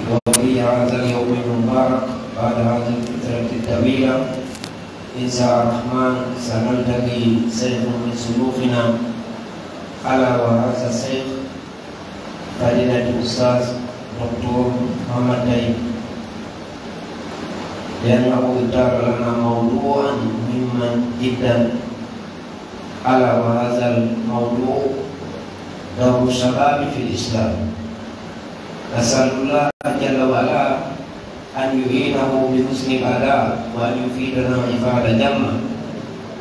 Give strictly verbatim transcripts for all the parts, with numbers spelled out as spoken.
وفي هذا اليوم المبارك بعد هذه الفترة الطويلة، إن شاء الرحمن سنلتقي شيخ من شيوخنا، ألا وهذا الشيخ فضيلة الأستاذ دكتور محمد طيب، لأنه اختار لنا موضوعا مهما جدا، ألا وهذا الموضوع دور الشباب في الإسلام. نسأل الله جل وعلا أن يعينه بحسن الأداء، وأن يفيدنا إفادة جمة،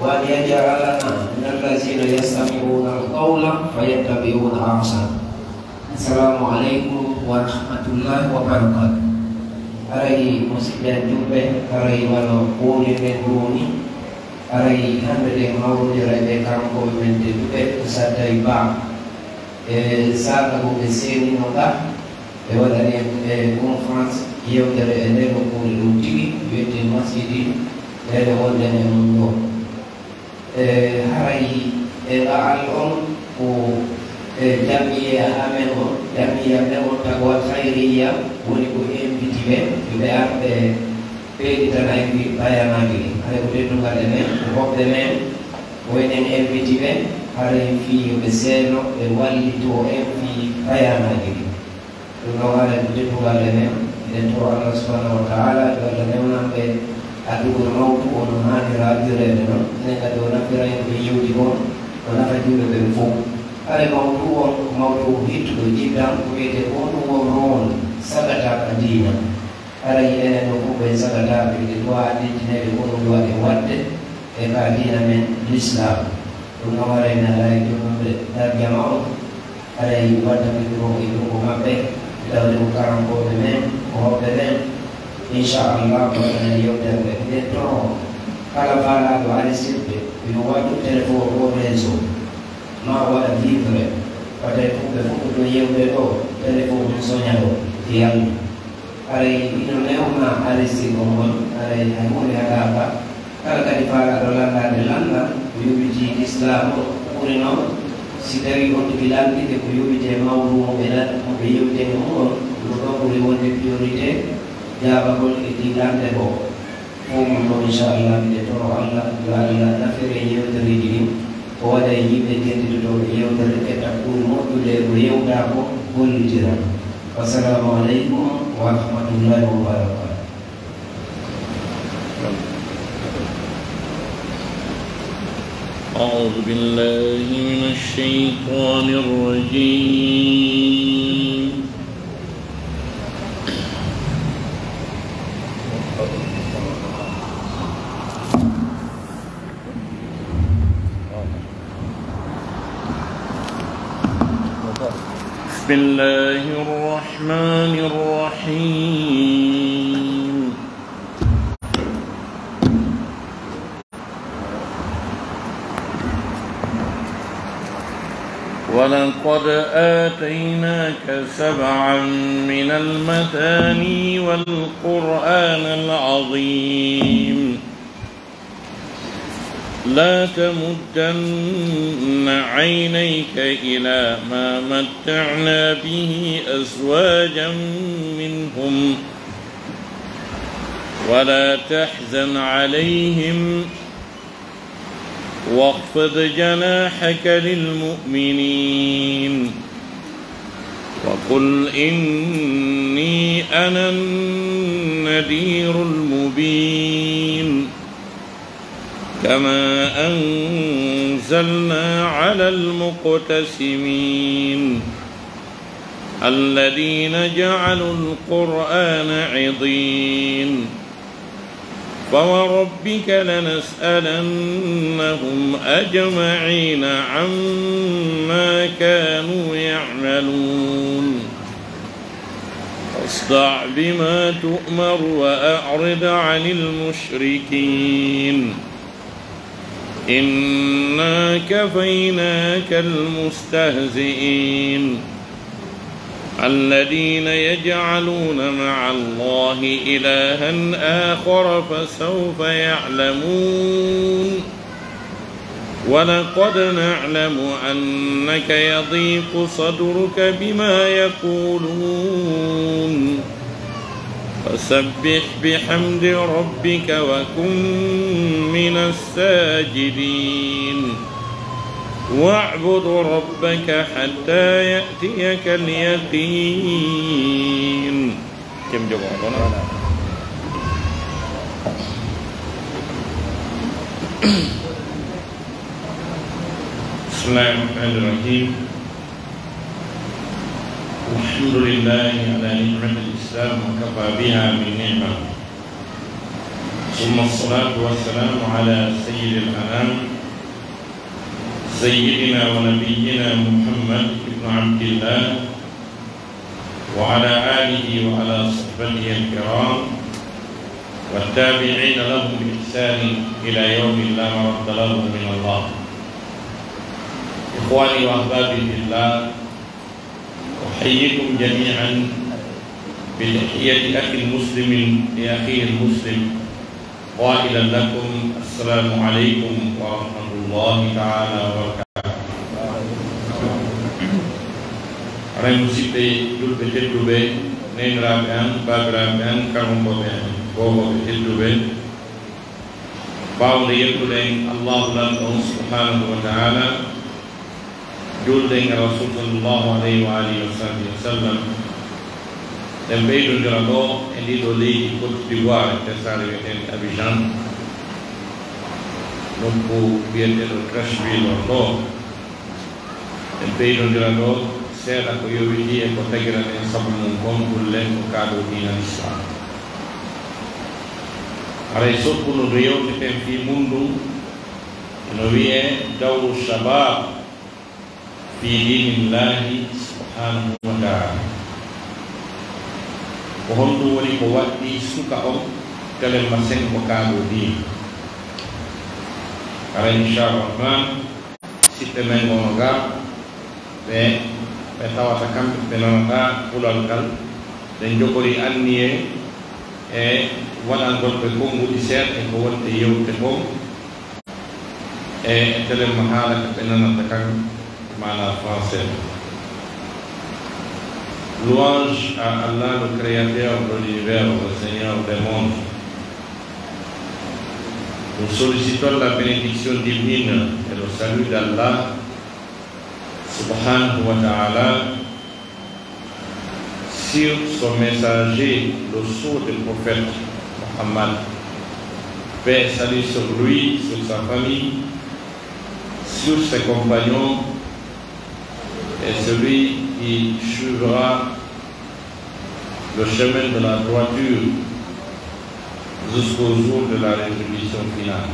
وأن يجعلنا من الذين يستمعون القول فيتبعون أحسنه. السلام عليكم ورحمة الله وبركاته. Haray musiɗɓe julɓe, haray wano wowlirɗen ɗoo nii, haray hannde ɗen hawrondiray ɓe karankooɓe men tedduɓe Ustaz Tawi Bah. E saaka ko ɓe seenino ka, ɓe waɗani en e conférence yewtere e ndee nokkuure ɗum tigi, wi'etee masjidi, ndee ɗo wonɗen e mum ɗoo. E haray e nga'al on ko e jam'iyya amen on, jam'iyya men on Taqwal Khayriyya woni ko inviti ɓe, yo ɓe ar ɓe ɓeyditana en fii bayanaaji ɗin. Haray ko teddungal e men, ko hoɓɓe men, ko enen inviti ɓe, haray fii yo ɓe seeno, ɓe wallitoo en fii bayanaaji ɗin. Ɗum ɗon haray ko teddungal e men. Eɗen toro Allah subhanahu wa ta'ala yo Allah newnan ɓe addugol mawdu on no haanira addireede non. Enen kadi o nafira en ko ɓe yewti kon, o nafa julɓe ɓen fow. Haray mawdu on ko mawdu hittuɗo jiddan, ko wi'etee ko honɗum woni rôle sagata ka diina. Haray enen ɗoo fow ko en sagataaɓe, hiɗen waawi addidineede ko honɗum waɗen waɗde e ka diina men Lislaam. Ɗum ɗon haray mi alaa e jonndude tarjama on, haray mi wadda mikro e junngo maɓɓe, tawde ko karankooɓe men, ko hoɓɓe men. Inchallah, ko waɗana yewtere nde. Miɗen toro kala faalaaɗo aristirde, yo waɗu téléphone o réseau, maa o waɗa vibreur, wata e fulɓe fow ko to yewde ɗoo, téléphone mum soña ɗoo, fiyalmi. Haray hino newnaa aristirgol ngol, haray hay huunde haɗaaka. Kala kadi faalaaɗo lanndaade lannda ko yowitii Lislaam on, ɓuri non si tawii on tigi lanndike ko yowitii e mawduu mo ɓe lan-, mo ɓe yewti e mun on, ɗum ɗoo ɓuri wonde priorité jaabagol e ɗii lannde goo. Fow mum ɗoo, inchallah, miɗen toro Allah yo Allah nafir en yewtereeji ɗin. O waɗa e yimɓe tedditotooɓe yewtere e takkuuru moƴƴude e ko yewtaa kon gollitira. Wassalaamu aleykum wa rahmatullaahi wa barakaatuh. أعوذ بالله من الشيطان الرجيم. بسم الله الرحمن الرحيم. ولقد آتيناك سبعا من المثاني والقرآن العظيم. لا تمدن عينيك إلى ما متعنا به أزواجا منهم ولا تحزن عليهم واخفض جناحك للمؤمنين وقل إني أنا النذير المبين. كما أنزلنا على المقتسمين الذين جعلوا القرآن عضين. فوربك لنسألنهم أجمعين عما كانوا يعملون. فاصدع بما تؤمر وأعرض عن المشركين. إنا كفيناك المستهزئين. الذين يجعلون مع الله إلها آخر فسوف يعلمون. ولقد نعلم أنك يضيق صدرك بما يقولون. فسبح بحمد ربك وكن من الساجدين. واعبد ربك حتى يأتيك اليقين. Kem jogo on ɗon. بسم الله الرحمن الرحيم. الحمد لله على نعمة الإسلام وكفى بها من نعمة. ثم الصلاة والسلام على سيد الأنام سيدنا ونبينا محمد بن عبد الله وعلى آله وعلى صحبته الكرام والتابعين لهم بإحسان إلى يوم لا مرد له من الله. إخواني وأحبابي في الله، أحييكم جميعا بتحية أخ مسلم لأخيه المسلم، قائلا لكم: السلام عليكم ورحمة الله تعالى وبركاته. Haray, musiɓɓe julɓe tedduɓe, neeniraaɓe an, baabiraaɓe an, karamokooɓe an, googooɓe tedduɓe, ɓaawo nde yettuɗen Allahu Lanɗo on subhanahu wa ta'ala, juulɗen e Rasul sallallahu alayhi wa alihi wa sahbihi wa sallam, ɗen ɓeydondira ɗo e ndii ɗoo leydi Côte d'Ivoire, e saare wi'eteende Abidjan, nokku wi'eteeɗo Treichville on ɗoo. Ɗen ɓeydondira ɗo seeɗa ko yowitii e ko tagiraa ɗen sabu mun kon, kulle ko kaadoo diina Lislaam. Haray sokkundu ndu yewteten fii mun ndun, no wi'ee dawru shabab fii diinillaahi subhaanahu wa ta'aalaa. Ko honɗun woni ko waɗɗii suka on telemma sengo kaadoo diina? Haray, inshaa Rahmaan, siɓɓe men ngono ga, ɓe, ɓe tawata kamɓe, ɓe nanata pular ngal, ɓe jogori anniyee e waɗangol ɓe konnguɗi seeɗa e ko woni e yewte kon, e, e telemma haala ka ɓe nanata kan, maanaa français. Louange à Allah, le créateur de l'univers, le Seigneur des mondes. Nous sollicitons la bénédiction divine et le salut d'Allah, subhanahu wa ta'ala, sur son messager, le sceau des prophètes, Muhammad, paix et salut sur lui, sur sa famille, sur ses compagnons, et celui qui suivra le chemin de la droiture jusqu'au jour de la rétribution finale.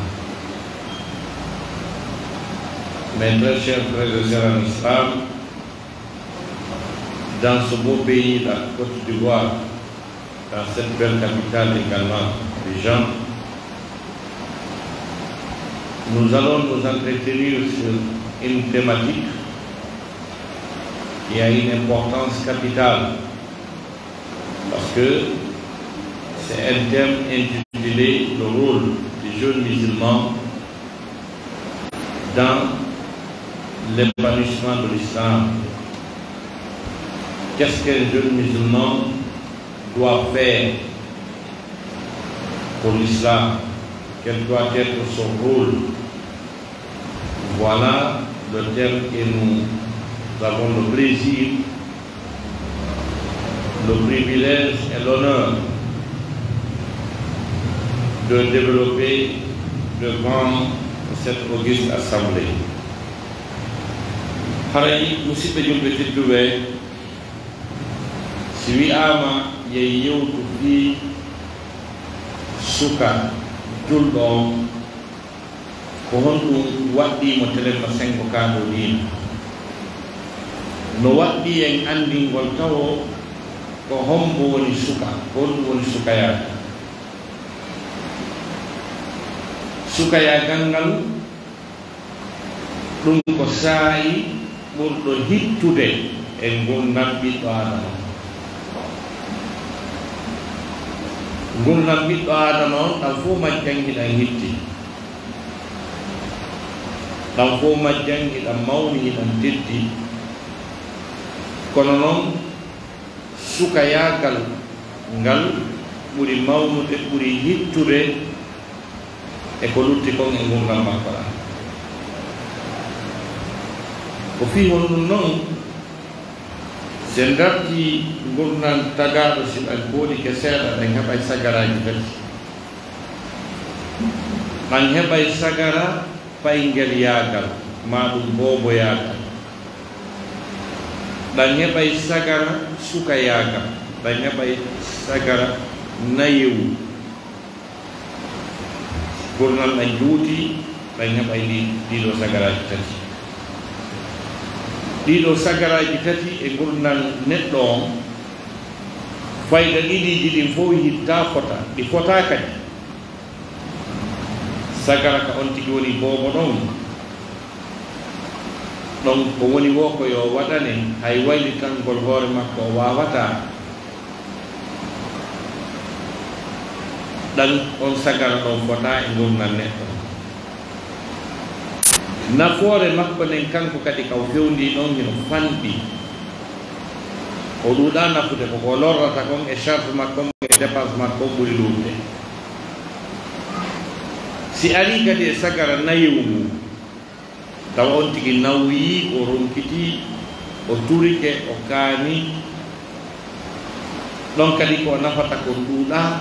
Mes très chers frères et sœurs en islam, dans ce beau pays, la Côte d'Ivoire, dans cette belle capitale également, Abidjan, nous allons nous entretenir sur une thématique qui a une importance capitale, parce que c'est un thème intitulé le rôle du jeune musulman dans l'épanouissement de l'islam. Qu'est-ce qu'un jeune musulman doit faire pour l'islam? Quel doit être son rôle? Voilà le thème que nous avons le plaisir, le privilège et l'honneur de développer devant cette auguste assemblée. Haray, musiɓɓe julɓe tedduɓe, si wi'aama yo en yewtu fii suka julɗo on, ko honɗun waɗɗii mo telemma sengo kaadoo diina? No waɗɗii en anndingol tawo ko hombo woni suka, ko honɗun woni sukayaagal? Sukayaagal ngal, ɗun ko saa'i ɓurɗo hittude e ngurndan ɓiɗɗo Aadama on. Ngurndan ɓiɗɗo Aadama on, ɗan fow majjan hiɗan hitti. Ɗan fow majjan hiɗan mawni, hiɗan teddi. Kono non, sukayaagal ngal, ɓuri mawnude, ɓuri hittude e ko lutti kon e ngurndan makko ɗan. Ko fii honɗun non? Si en dartii ngurndan tagaaɗo, si ɗan koolike seeɗa, ɗan heɓay sagaraaji tati. Ɗan heɓay sagara payngelyaagal, maa ɗun booboyaagal. Ɗan heɓay sagara sukayaagal. Ɗan heɓay sagara nayewu. Ngurndan ɗan juuti, ɗan heɓay ɗi, ɗii ɗoo sagaraaji tati. Ɗii ɗoo sagaraaji tati e ngurndan neɗɗo on, fayda ɗiɗiiji ɗin fow hittaa fota, ɗi fotaa kadi. Sagara ka on tigi woni boobo ɗon, ɗon ko woni woo ko yo waɗane, hay waylitangol hoore makko o waawataa. Ɗan on sagara ɗon fotaa e ngurndan neɗɗo. Nafoore makko nden kanko kadi ka o fewndii ɗon hino fanɗi. O ɗuuɗaa nafude, ko ko lorrata kon e charge makko on e dépense makko on ɓuri ɗuuɗude. Si arii kadi e sagara nayewu ngun, tawa on tigi nawyii, o ronkitii, o turike, o kaanii, ɗon kadi ko o nafata kon ɗuuɗaa,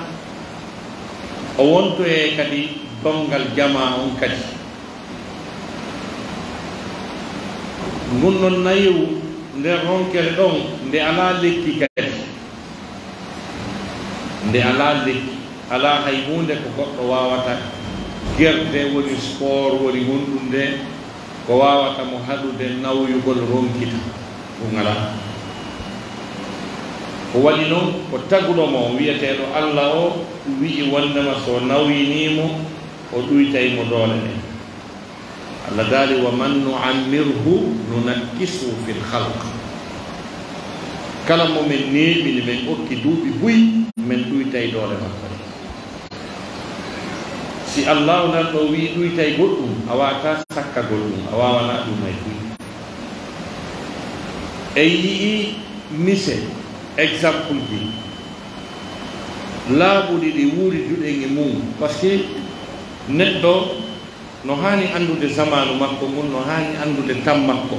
o wontoyay kadi donngal jamaa on kadi. Ngun non nayewu, nden ronkere ɗon, nde alaa lekki kadi. Nde alaa lekki, alaa hay huunde ko goɗɗo waawata gerde, woni sport, woni honɗun nde, ko waawata mo haɗude nawyugol ronkita. Ɗun alaa. Ko waɗi non, ko taguɗo mo, wi'eteeɗo Alla o, wi'i wonndema si o nawyinii mo, o ɗuytay mo doole ɗen. Alla daali, "Wa man nu'ammirhu nunakkishu fil khalq." Kala mo men neeɓini, men okki duuɓi buy, men ɗuytay doole makko ɗen. Si Allaahu nan ɗoo wi'i ɗuytay goɗɗun, a waawataa sakkagol ɗun, a waawanaa ɗun hay buy. En yi'ii mise, exemple ji laaɓuɗi ɗi wuuri duɗen e mun, parce que neɗɗo no haani anndude zamaanu makko ngun, no haani anndude tan makko.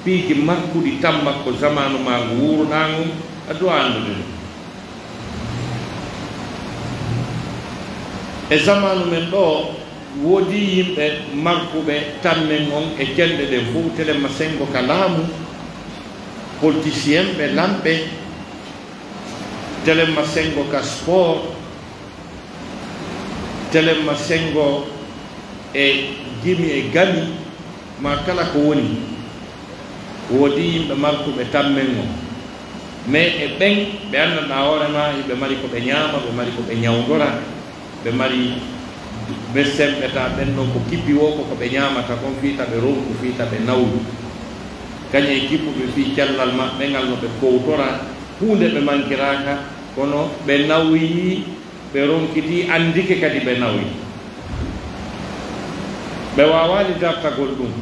Piiji markuɗi tan makko, zamaanu maa ngu wuuruɗaa ngun, a duwaa anndude ɗum. E zamaanu men ɗoo, woodii yimɓe markuɓe tan men on e cenɗe ɗen fow, telemma senngo ka laamu, politisiyeenɓe, lamɓe, telemma senngo ka sport, telemma senngo e gimi e gami, maa kala ko woni. Woodii yimɓe markuɓe tan men on. Mais e ɓen, ɓe anndanɗaa hoore maa, hiɓe mari ko ɓe ñaama, ɓe mari ko ɓe ñawndora, ɓe mari, ɓe semɓeta ɓen non ko kippi woo ko, ko ɓe ñaamata kon fii ta ɓe ronku, fii ta ɓe nawyu. Kañun e kippuɓe fii cellal maɓɓe ngal no ɓe kowtora, huunde ɓe mankiraaka, kono ɓe nawyii, ɓe ronkitii, anndike kadi ɓe nawyi. Ɓe waawaali dartagol ɗum,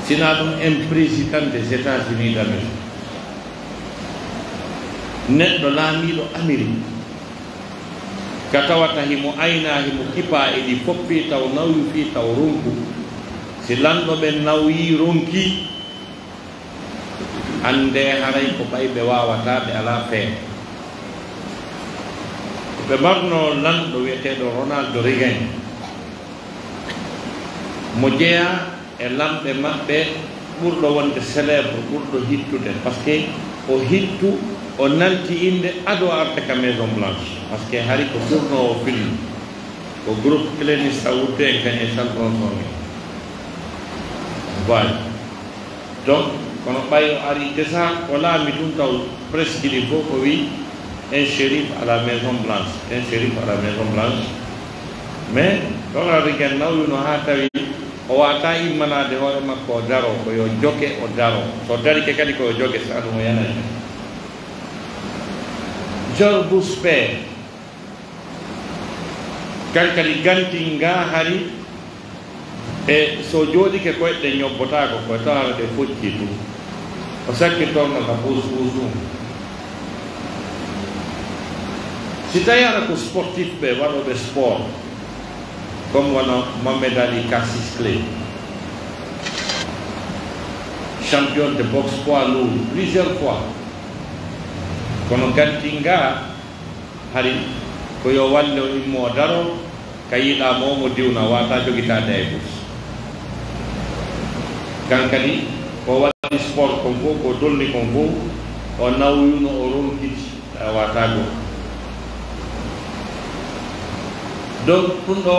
sinaa ɗum un président des États-Unis d'Amérique, neɗɗo laamiiɗo Amerik, ka tawata himo aynaa, himo kipaa e ɗi fof, fii taw nawyu, fii taw ronku. Si lanɗo ɓen nawyii, ronkii, anndee haray ko ɓay ɓe waawataa, ɓe alaa feere. Ɓe marnoo lanɗo wi'eteeɗo Ronald Reagan, mo jeyaa e lamɓe maɓɓe ɓurɗo wonde célèbre, ɓurɗo hittude, parce que o hittu, o nanti innde ado arde ka Maison Blanche, parce que hari ko tournoowo film, ko groupe Clint Eastwood en kañun e Charles Bronson en. Voilà. Donc, kono ɓay o ari déjà, o laami tun taw presque ɗi fof ko wi un shérif à la Maison Blanche, un shérif à la Maison Blanche. Mais Ronald Reagan nawyuno haa tawi o waawataa immanaade hoore makko o daroo, ko yo joge o daroo. So darike kadi ko yo joge, so ɗum o yanay. George Bush père, kan kadi gantin ngaa hari, e so jooɗike koyɗe ɗen ñobbotaako, ko tawa ɗe foccii tun. O sakkittorno ka puus puus ɗum. Si tawii hara ko sportif ɓe, waɗooɓe sport, comme wano Mohamed Ali Cassius Clay, champion de boxe poids lourd plusieurs fois, kono ganti nga hari ko yo walle o immo o daro, ka yiɗaa mo, mo diwna, wata jogitaade hay gooto. Kan kadi, ko waɗi sport kon fof, ko dolni kon fof, o nawyuno, o ronkiti, a wata ɗum. Donc, ɗum ɗo,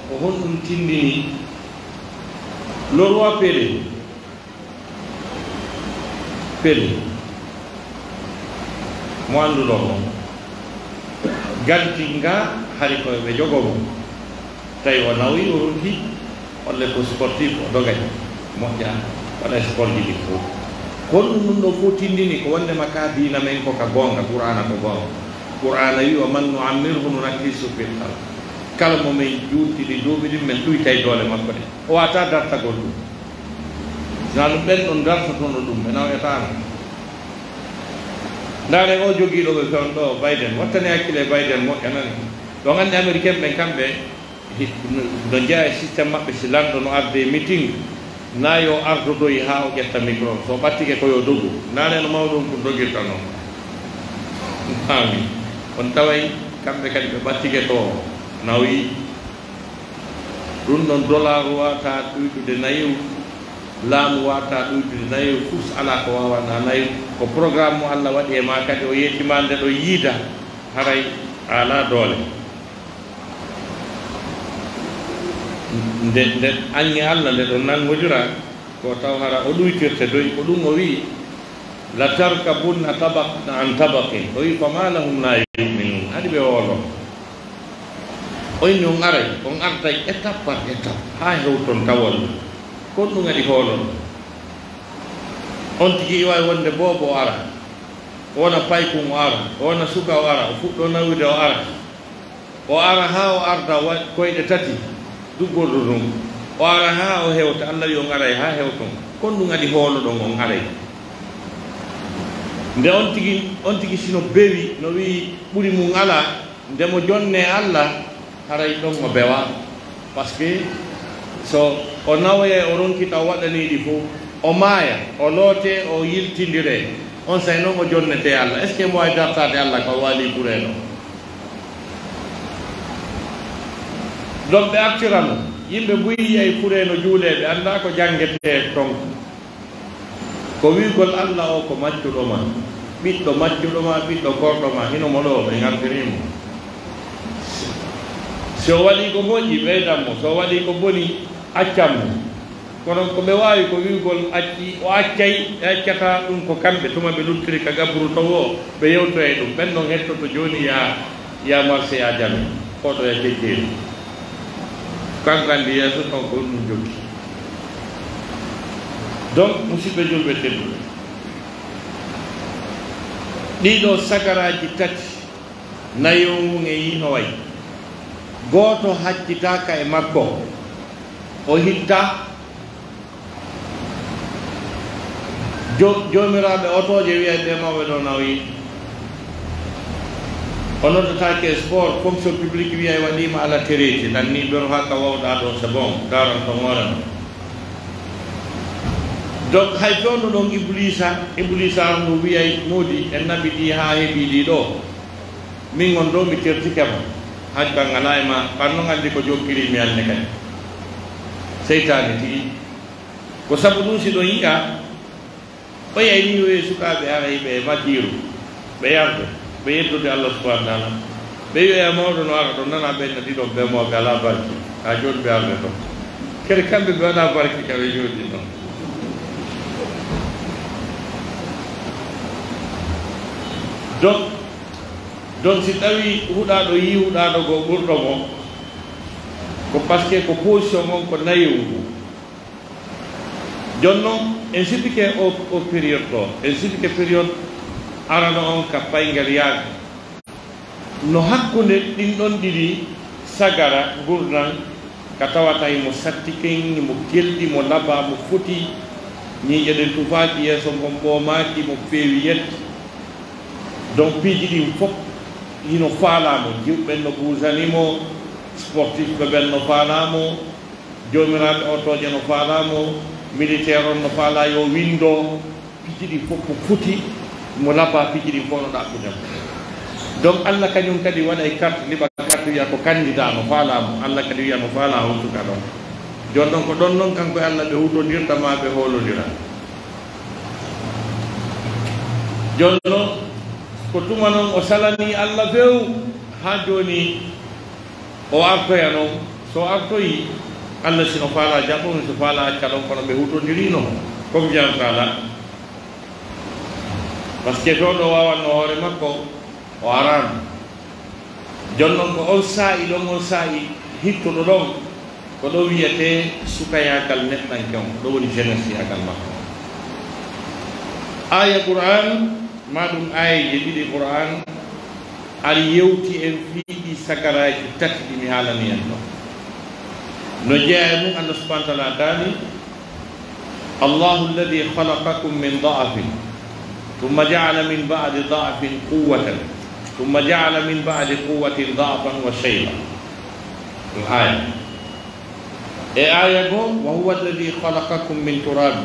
ko honɗum tindini le roi Pelé? Pelé, mo annduɗon on, ganti nga hari ko ɓe jogo mo. Tawi o nawi, o ronki, on le ko sportif, o dogay, moƴƴa, waɗa sport ji ɗin fof. Kono ɗum ɗo fof tindini ko wondema ka diina men ko ka goonga, Qur'aana ko goonga. Qur'aana wi, "Wa man nu'ammirhu nunakkishu fil khalq." Kala mo men juutɗini duuɓi ɗin, men ɗuytay doole makko ɗen. O wata dartagol ɗum. Sinaa ɗum ɓen ɗon dartotono ɗum, ɓe nawetaano. Ndaare o jogiiɗo ɓe fewndo ɗo, Biden. Wattane hakkile Biden moƴƴa nani. Ɗon anndi Ameriken ɓen kamɓe, hi-, no, no jeyaa e système maɓɓe, si lanɗo no arde e meeting, na yo ardodoy haa o ƴetta micro. So o ɓattike ko yo dogu. Ndaare no mawɗo on kun dogirta non. Faami. On taway kamɓe kadi ɓe ɓattike to nawi. Ɗun ɗon dolaaru waawataa ɗuytude nayewu, laamu waawataa ɗuytude nayewu, fus alaa ko waawanaa nayewu. Ko programme mo Alla waɗi e maa, kadi o yeetii ma nde ɗon yiida, haray a alaa doole. Nde, nde aŋŋe Alla nde ɗon nanngodira, ko taw hara o ɗuytirte doy, ko ɗun o wi'i, "Latarkabunna tabaqan an tabaqin." O wi'i, "Fama lahum la yu'minun." Haɗi ɓe hoolo. O inni, "On aray, on arday étape par étape, haa hewton tawon. Kon ɗun haɗi hoolon." On tigi iway wonde boobo o ara, o wona paykun o ara, o wona suka o ara, o fuɗɗo nawude o ara. O ara haa o arda wa-, koyɗe tati, duggordu ndun. O ara haa o hewta, Alla wi'i, "On aray haa hewton." Kon ɗun haɗi hooloɗon, on aray. Nde on tigi, on tigi sino bewi, no wi'i ɓuri mun alaa, nde mo jonnee Alla, haray ɗon o bewaa. Parce que so o nawoyay, o ronkita, o waɗanii ɗi fow, o maaya, o lootee, o yiltindiree, on say non o jonnetee Alla. Est-ce que mo waawi dartaade Alla ka o waalii kuree ɗon? Ɗon ɓe artira mo, yimɓe buy yi'ay kuree no juulee, ɓe anndaa ko janngetee ton. Ko wi'ugol Alla o ko maccuɗo ma, ɓiɗɗo maccuɗo ma, ɓiɗɗo korɗo ma, hino mo ɗo, ɓe ngartirii mo. Si o waɗii ko moƴƴi, ɓeydan mo, si o waɗii ko boni, accan mo. Kono ko ɓe waawi ko wi'ugol acci, o accay, ɓe accataa ɗun ko kamɓe, tuma ɓe luttiri ka gaburu to woo, ɓe yewtoyay ɗun. Ɓen ɗon hettoto jooni, yaa, yaa marché, yaa jame, hoɗoya jejjeeri. Kanko anndi yeeso ton ko ɗun joggi. Donc, musiɓɓe julɓe tedduɓe, ɗii ɗoo sagaraaji tati, nayewu ngun e yiino way. Gooto haccitaaka e makko, o hitta. Jo-, joomiraaɓe otooje wi'ay ɓe mawɓe ɗoo nawi. O noddataake e sport, fonction publique wi'ay waɗiima ala tereeti, nan ni doro haa ka wawɗaa ɗoo, c'est bon, daaran ton hoore ma. Donc, hay fewndo ɗon Ibuliisa, Ibuliisaaru ndu wi'ay, "Moodi, en naɓi ɗi haa heɓi ɗi ɗoo. Min on ɗoo, mi tertike ma. Haj kan alaa e ma, ɓan non anndi ko jokkirii mi anne kadi." Seytaane tigi. Ko sabu ɗun, si ɗon yi'a, o yi'ay ni yo sukaaɓe ara, ɓe matiiru, ɓe yarde, ɓe yeddude Allah subhanahu wa ta'ala. Ɓe wi'oya mawɗo no ara ɗon, nana ɓen no ɗiɗon ɓe mo ɓe alaa barki. Haa jooni ɓe arde ɗon. Kadi kamɓe ɓe waɗaa barki ka ɓe jooɗi ɗon. Donc, donc si tawii huɗaaɗo yii huɗaaɗo goo ɓurɗo mo, ko parce que ko position on ko nayewu ngu. Jooni non, en sippike o, o période ɗoo, en sippike période arano on ka payngal yaade. No hakkunde ɗin ɗon ɗiɗi, sagara, ngurndan, ka tawata himo satti ken, himo kelɗi, mo labaa, mo foti, ñiiƴe ɗen tufaaki yeeso ngon, ɓoomaaki, mo feewi yette. Donc, piiji ɗin fof, hino faalaa mo, jiwɓe ɓen no buusani mo, sportif ɓe ɓen no faalaa mo, joomiraaɓe otooje no faalaa mo, militeer on no faalaa yo winndo, piji ɗin fof ko foti mo labaa, piji ɗin fof no ɗaɓɓude mo. Donc, Alla kañum kadi waɗay carte, liɓa carte, wi'a ko candidat no faalaa mo, Alla kadi wi'a no faalaa on suka ɗon. Jooni ɗon ko ɗon non kanko e Alla ɓe huutondirta maa ɓe hoolondira. Jooni non, ko tuma non o salanii Alla few, haa jooni o artoya non. So o artoyi, Alla si no faalaa jaɓa mo, si faalaa acca ɗon, kono ɓe huutondirii non. Comme janta la. Parce que ɗo ɗo waawanno hoore makko, o araano. Jooni non ko on saa'i ɗon, on saa'i hittuɗo ɗon, ko ɗo wi'etee sukayaagal neɗɗanke on, ko ɗo woni jeunesse yaagal makko. Aaya Qur'aan, maa ɗum aayeeje ɗiɗi Qur'aan, ari yewti en fii ɗii sakaraaji tati ɗi mi haalani en ɗo. No jeyaa e mum, Allah subhanahu wa ta'ala daali, الله الذي خلقكم من ضعف ثم جعل من بعد ضعف قوة ثم جعل من بعد قوة ضعفا وشيبة. Ɗum aaya. E aaya goo, وهو الذي خلقكم من تراب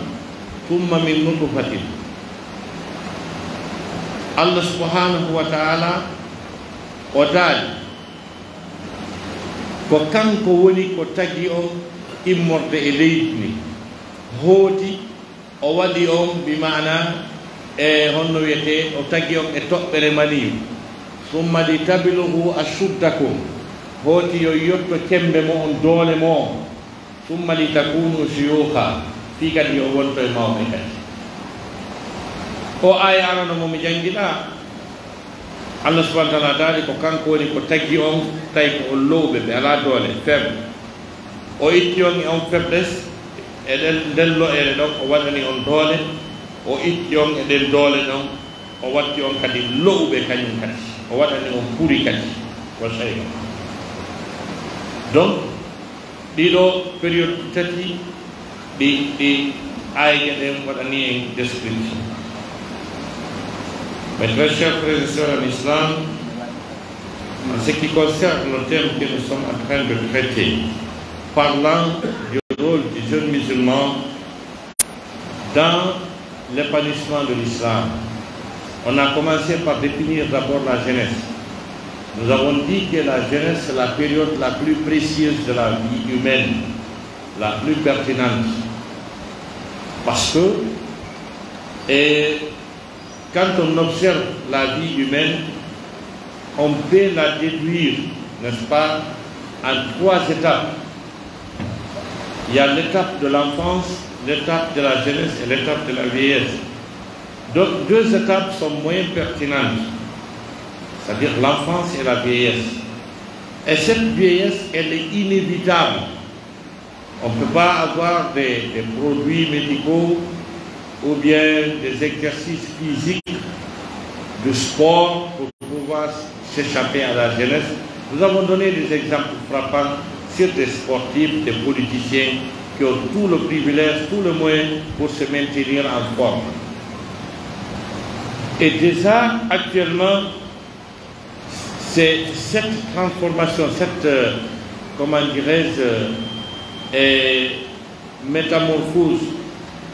ثم من نطفة. Allah subhanahu wa ta'ala o daali, ko kanko woni ko tagi on immorde e leydi ndi, hooti o waɗi on, bi maana, e honno wiyetee, o tagi on e toɓɓere maniyu. ثم لتبلغوا أشدكم, hooti yo yotto cemmbe mo'on, doole mo'on. ثم لتكونوا شيوخا, fii kadi yo wonto e mawɓe kadi. O aaya arano mo mi janngiɗaa, Allah subhanahu wa ta'ala daali ko kanko woni ko tagi on, tawi ko on lo'uɓe, ɓe alaa doole, faible. O itti on e on faiblesse, e ɗen, nden lo'ere ɗon, o waɗani on doole, o itti on e ɗen doole ɗon, o watti on kadi lo'uɓe kañum kadi, o waɗani on puri kadi, wa shayba. Donc, ɗiɗo période tati, ɗi, ɗi aayje ɗen waɗani en description. Mes très chers frères et sœurs en islam, en ce qui concerne le thème que nous sommes en train de traiter, parlant du rôle du jeune musulman dans l'épanouissement de l'islam, on a commencé par définir d'abord la jeunesse. Nous avons dit que la jeunesse, c'est la période la plus précieuse de la vie humaine, la plus pertinente. Parce que, et quand on observe la vie humaine, on peut la déduire, n'est-ce pas, en trois étapes. Il y a l'étape de l'enfance, l'étape de la jeunesse et l'étape de la vieillesse. Donc, deux étapes sont moins pertinentes, c'est-à-dire l'enfance et la vieillesse. Et cette vieillesse, elle est inévitable. On ne peut pas avoir des, des produits médicaux ou bien des exercices physiques, du sport pour pouvoir s'échapper à la jeunesse. Nous avons donné des exemples frappants sur des sportifs, des politiciens qui ont tout le privilège, tout le moyen pour se maintenir en forme. Et déjà, actuellement, c'est cette transformation, cette, euh, comment dirais-je, euh, euh, métamorphose,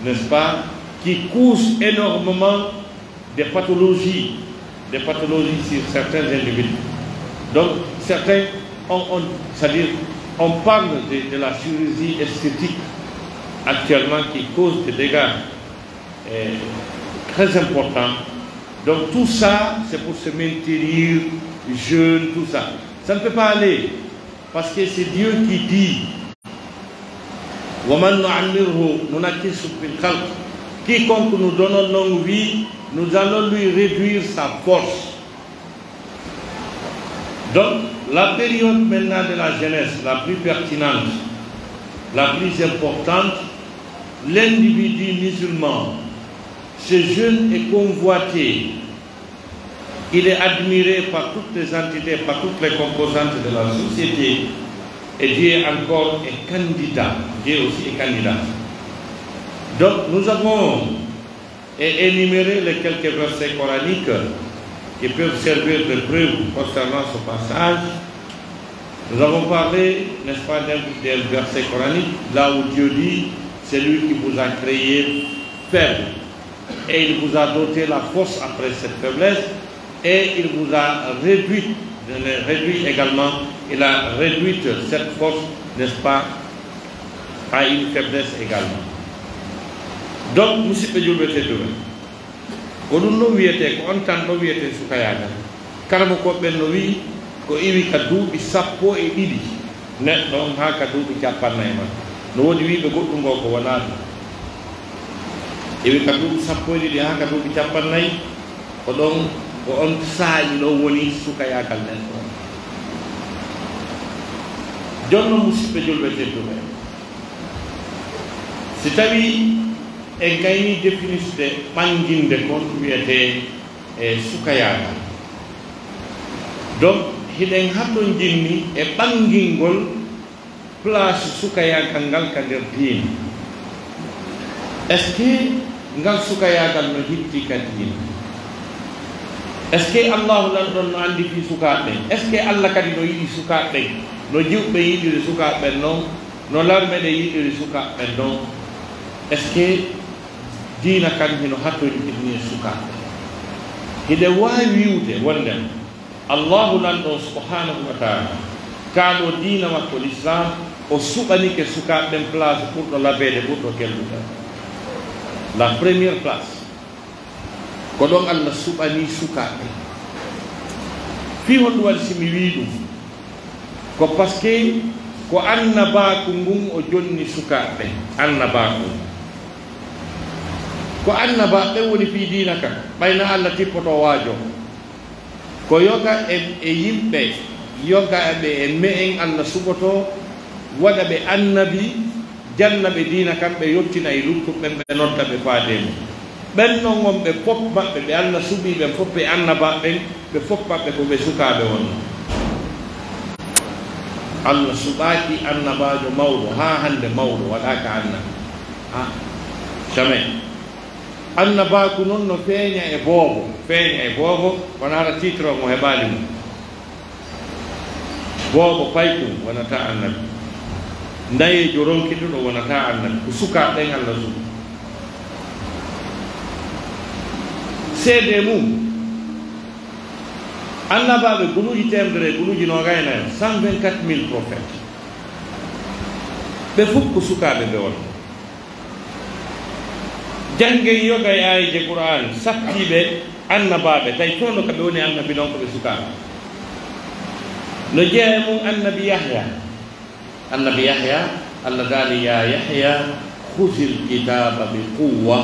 n'est-ce pas, qui cause énormément des pathologies, des pathologies sur certains individus. Donc, certains, on, on, c'est-à-dire, on parle de, de la chirurgie esthétique actuellement qui cause des dégâts, euh, très importants. Donc, tout ça, c'est pour se maintenir jeune, tout ça. Ça ne peut pas aller, parce que c'est Dieu qui dit, ومن نعمره ننكسه في الخلق. Quiconque nous donnons longue vie, nous allons lui réduire sa force. Donc, la période maintenant de la jeunesse, la plus pertinente, la plus importante, l'individu musulman, ce jeune est convoité. Il est admiré par toutes les entités, par toutes les composantes de la société. Et Dieu encore est candidat. Dieu aussi est candidat. Donc nous avons é-, énuméré les quelques versets coraniques qui peuvent servir de preuve concernant ce passage. Nous avons parlé, n'est-ce pas, d'un, d'un verset coranique, là où Dieu dit, c'est lui qui vous a créé faible, et il vous a doté la force après cette faiblesse, et il vous a réduit, réduit également, il a réduit cette force, n'est-ce pas, à une faiblesse également. Donc, musidɓe julɓe tedduɓe, ko ɗum ɗo wiyetee, ko on tan ɗo wiyetee sukayaagal. Karamokooɓe ɓen no wi'i, ko iwi ka duuɓi sappo e ɗiɗi neɗɗo on haa ka duuɓi cappannayi makko. No woodi wi'uɓe goɗɗum ngoo ko wonaa ɗum. Iwi ka duuɓi sappo e ɗiɗi haa ka duuɓi cappannayi, ko ɗon, ko on saa'i ɗon woni sukayaagal neɗɗo on. Jooni non, musidɓe julɓe tedduɓe, si tawii en gaynii definisde ɓannginde kon wiyetee e sukayaagal. Donc, hiɗen hatonjinni e ɓanngingol place sukayaagal ngal ka nder diina. Est-ce que ngal sukayaagal no hitti ka diina? Est-ce que Allaahu Lanɗo on no anndi fii sukaaɓe ɓen? Est-ce que Alla kadi no yiɗi sukaaɓe ɓen? No jiwɓe yiɗiri sukaaɓe ɓen non? No larme ɗen yiɗiri sukaaɓe ɓen non? Est-ce que diina kan hino hatonjinni e sukaaɓe? Hiɗen waawi wi'ude wonndema Allaahu Lanɗo on subhaanahu wa ta'aalaa, kaa ɗoo diina makko Lislaam, o suɓanike sukaaɓe ɓen place ɓurɗo labeede, ɓurɗo kellude. La première place. Ko ɗon Alla suɓanii sukaaɓe. Fii honɗum waɗi si mi wi'i ɗum? Ko parce que ko annabaaku ngun o jonni sukaaɓe ɓen. Annabaaku ngun. Ko annabaaɓe ɓen woni fii diina kan, ɓay na Alla tippoto waajo. Ko yoga e, e yimɓe, yoga e ɓe e me'en Alla suɓotoo, waɗa ɓe annabi, janna ɓe diina kan, ɓe yottina e luttuɓe ɓen, ɓe nodda ɓe faade e mun. Ɓen non wonɓe fof maɓɓe, ɓe Alla suɓii ɓen fof, ɓe annabaaɓe ɓen, ɓe fof maɓɓe ko ɓe sukaaɓe wonnoo. Alla suɓaaki annabaajo mawɗo, haa hannde mawɗo waɗaaka annabi. Ah, jamais. Annabaaku non no feeña e boobo, feeña e boobo, kono hara titre on o heɓaali mo. Boobo paykun wonataa annabi. Nayeejo ronkiduɗo wonataa annabi. Ko sukaaɓe ɓen Alla suɓi. Seedee mun, annabaaɓe guluuji teemedere e guluuji noogay e nayo, cent vingt-quatre mille prophètes. Ɓe fof ko sukaaɓe ɓe wonnoo. Janngen yoga e aayeeje Qur'aana sattiiɓe annabaaɓe, tawi fewndo ka ɓe woni annabi non ko ɓe sukaaɓe. No jeyaa e mun annabi Yahya. Annabi Yahya, Alla daali, "يا يحيى خذ الكتاب بقوة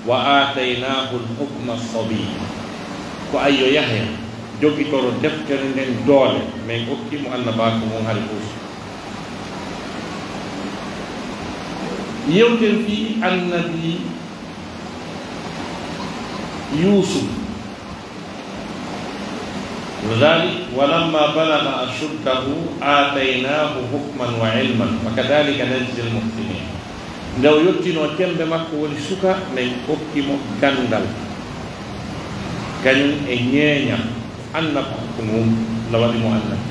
وآتيناه الحكم صبيا." Ko ayyo Yahya, jogitoro deftere nden doole, men okki mo annabaaku mun hari fof. Yewten fii annabi Yuusuf. No daali, "ولما بلغ أشده آتيناه حكما وعلما وكذلك نجزي المحسنين." Nde o yottinoo cemmbe makko woni suka, men okki mo ganndal, kañum e ñeeñal. Annabaaku ngun no waɗi mo annabi.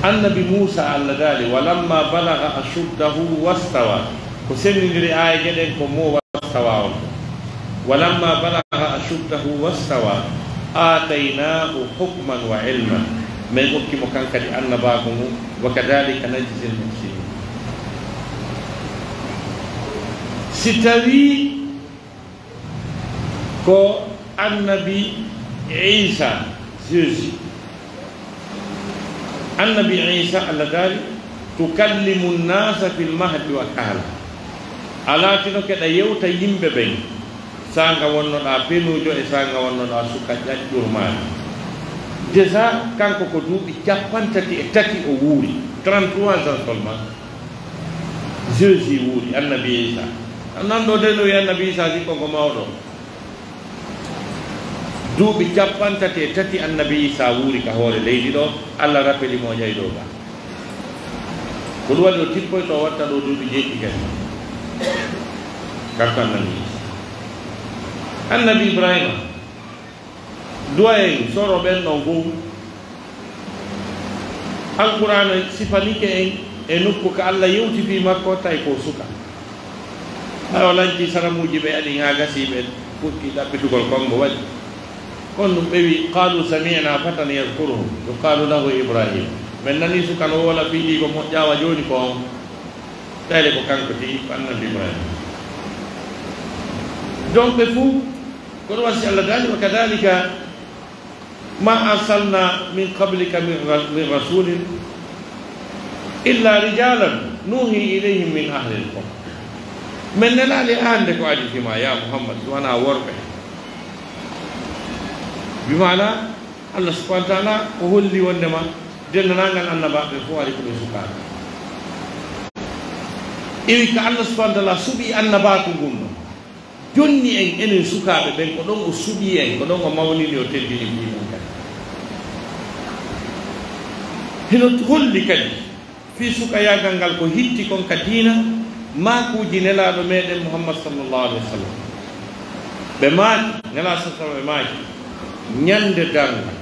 Annabi Muusaa, Alla daali, "ولما بلغ أشده واستوى." Ko senndindiri aayeeje ɗen ko mo واستوى on. "ولما بلغ أشده واستوى آتيناه حكما وعلما." Men okki mo kan kadi annabaaku ngun, "وكذلك نجزي المحسنين." Si tawii ko annabi Iisaa, Jésus. Annabi Iisaa, Alla daali, "تكلم الناس في المهد وكهلا." A laatinoke ɗa yewta yimɓe ɓen, saanga wonnoɗaa penuujo e saanga wonnoɗaa suka ƴaƴƴurmaajo. Déjà, kanko ko duuɓi cappanɗe tati e tati o wuuri, trente-trois ans seulement. Jésus wuuri, annabi Iisaa. Nan ɗoo de no wi'i annabi Iisaa sikko ko mawɗo. Duuɓi cappanɗe tati e tati annabi Iisaa wuuri ka hoore leydi ɗoo, Alla rappeli mo o ƴawi ɗoo ga. Ko ɗum waɗi o tippoyto o watta ɗoo duuɓi jeeɗiɗi kadi. Kanko annabi Iisaa. Annabi Ibraahiima, Du'a'en soro ɓen ɗon fow, Alqur'aana sifanike en e nokku ka Alla yewti fii makko, tawi ko suka. Ɓay o lanci sanamuuji ɓe aɗin haa gasi ɓe fuɗɗi ɗaɓɓitugol konngo waɗi. Kon ɗum ɓe wi'i, "Qaalu sami'na fatan yadhkuruhum yuqaalu lahu Ibrahim." Men nanii suka no woola fii ɗii ko moƴƴaawa jooni ko on. Tawi ko kanko tigi ko Annabi Ibrahim. Donc ɓe fuu ko ɗum wasi Alla daali, "Wa kadhalika ma arsalna min qablika min ra-, min rasulin illa rijalan nuhi ilayhim min ahlil qura." Men nelaali hannde ko adii ma, ya Muhammad, si wanaa worɓe. Bi maana, Allah subhanahu wa ta'ala o holli wondema denndaangal annabaaɓe fof ari ko ɓe sukaaɓe. Iwi ka Allah subhanahu wa ta'ala suɓi annabaaku ngun ɗon. Jonni en, enen sukaaɓe ɓen, ko ɗon o suɓi en, ko ɗon o mawnini, o teddini fii men kadi. Hino holli kadi fii sukayaagal ngal ko hitti kon ka diina, maakuuji Nelaaɗo meɗen Muhammad sallallahu alaihi wa sallam. Ɓe maaki, Nelaaɗo sallallahu alaihi wa sallam ɓe maaki, ñande darngal,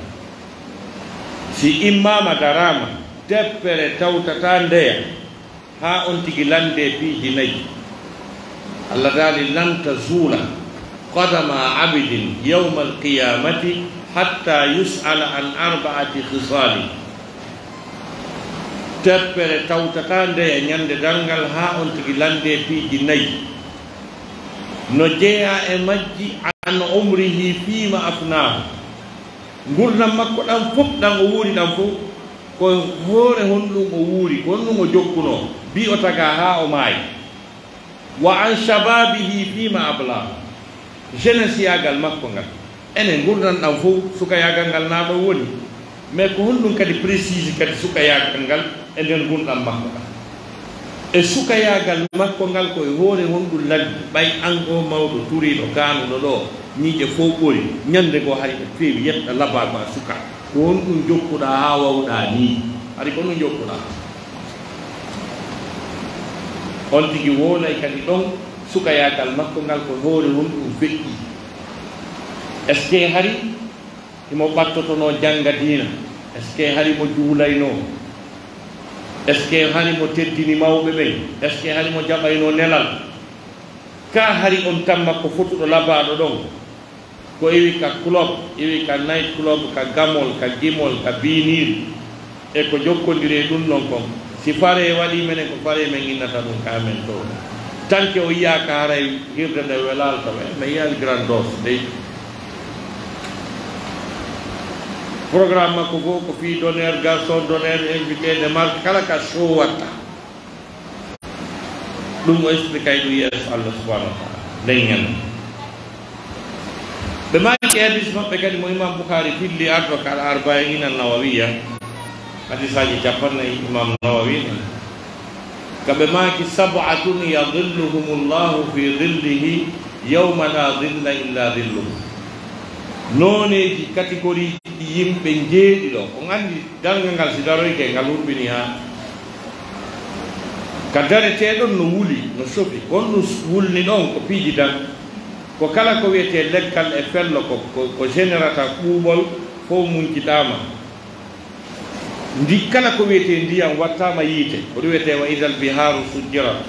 si immaama daraama, teppere tawtataa ndeya, haa on tigi landee piiji nayi. Allah daali, "Lan tazuula qadama abdin yawmal qiyaamati hatta yus'ala an arba'ati khisaali." Teppere tawtataa ndeya ñande darngal haa on tigi landee piiji nayi. No jeyaa e majji an umrihi fiima afnaahu. Ngurndan makko ɗan fof, ɗan o wuuri ɗan fof, ko hoore honɗun o wuuri, ko honɗun o jokkunoo, bi o tagaa haa o maayi. Wa an shababihi fima abla. Jeunesseyaagal makko ngal. Enen ngurndan ɗan fow, sukayaagal ngal naa ɗon woni. Mais ko honɗun kadi précise kadi sukayaagal ngal e nder ngurndan makko ɗan? E sukayaagal makko ngal, ko e hoore honɗun lanndi? Ɓay an oo mawɗo turiiɗo kaanuɗo ɗoo, ñiiƴe fow ɓori, ñannde goo hari ɓe feewi yetta labaa ko a suka. Ko honɗun jokkuɗaa haa wawɗaa nii? Hari ko honɗun jokkuɗaa? On tigi wowlay kadi ɗon sukayaagal makko ngal, ko hoore honɗun feƴƴi. Est-ce que hari himo ɓattotonoo jannga diina? Est-ce que hari mo juulaynoo? Est-ce que hari mo teddini mawɓe ɓen? Est-ce que hari mo jaɓaynoo nelal? Kaa hari on tamma ko fotuɗo labaaɗo ɗon? Ko iwi ka club, iwi ka night club, ka gamol, ka gimol, ka biiniiri, e ko jokkondiri e ɗun ɗon kon. Si faree waɗii, menen ko faree men innata ɗun ka amen ɗoo. Tanke o yi'aaka haray hirde nden welaali ka, mais yi'aali grandos dey. Programme makko fow ko fii d'honneur, garçon d'honneur, invité de marque, kala ka show watta. Ɗum o expliquay ɗum yeeso Allah subhanahu wa ta'ala nden ñande. Ɓe maaki e hadis maɓɓe kadi mo Imam Bukhari filli arɗo ka Al Arba'in An Nawawiyya, hadisaaji cappanɗe nayi Imam Nawawi nen. Ka ɓe maaki, "Sab'atun yadhilluhumullahu fi dhillihi yawma la dhilla illa dhilluhu." Nooneeji, catégorie ji yimɓe njeeɗiɗo. On anndi darnga ngal si daroyke ngal hurɓini haa ka daretee ɗon no wuli, no sofi. Ko honɗun wulni ɗon? Ko piiji tan. Ko kala ko wi'etee leggal e fello ko, ko, ko generata ɓuuɓol fow muncitaama. Ndi kala ko wi'etee ndiyam wattaama yiite, ko ɗum wi'etee wa idal bihaaru sujjirat.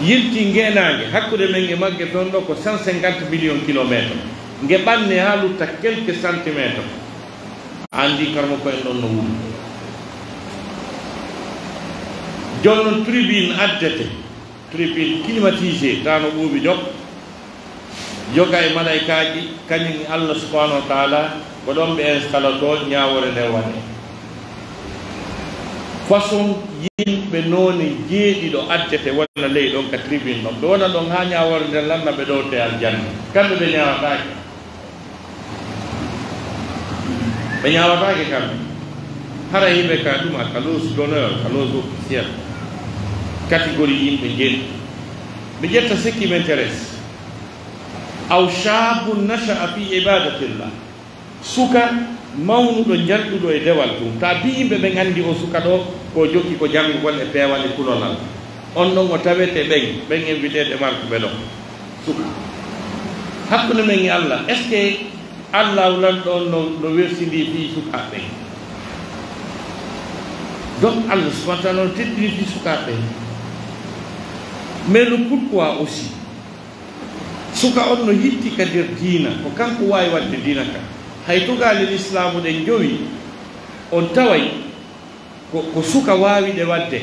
Yilti ngeenaange, hakkunde men e magge ton ɗoo ko cent cinquante millions kilomètres. Nge ɓanne haa lutta quelques centimètres. Anndi karmo ko en ɗon no wuli. Jooni non tribune addete. Tribune climatisé, taano ɓuuɓi dok, yoga e malaykaaji, kañum e Allah subhanahu wa ta'ala, ko ɗon ɓe instalatoo ñaawoore nden waɗee. Façon yimɓe noone jeeɗiɗo addete wona ley ɗon ka tribune ɗon. Ɓe wona ɗon haa ñaawoore nden lanna ɓe ɗowte aljanna. Kamɓe ɓe ñaawataake. Ɓe ñaawataake kamɓe. Hara hiɓe ka ɗuma, ka loge d'honneur, ka loge officielle. Catégorie yimɓe jeeɗiɗo. Ɓe ƴetta ce qui m'intéresse. Aw shaabun nasha'a fi ibadatillah. Suka mawnuɗo njalɗuɗo e dewal tun. Ta bi yimɓe ɓen anndi o suka ɗoo, ko jokki ko janngugol e peewal e kulolal. On ɗon o tawete ɓen, ɓen invité de marque ɓe ɗon. Suka. Hakkunde men e Allah, est-ce que Allahu lanɗo on no, no wersindii fii sukaaɓe ɓen. Donc, Allah subhanahu wa ta'ala no teddini fii sukaaɓe ɓen. Mais le pourquoi aussi? Suka on no hitti ka nder diina, ko kanko waawi waɗde diina ka. Hay tugaale lislaamu ɗen jowi, on taway ko, ko suka waawi ɗe waɗde.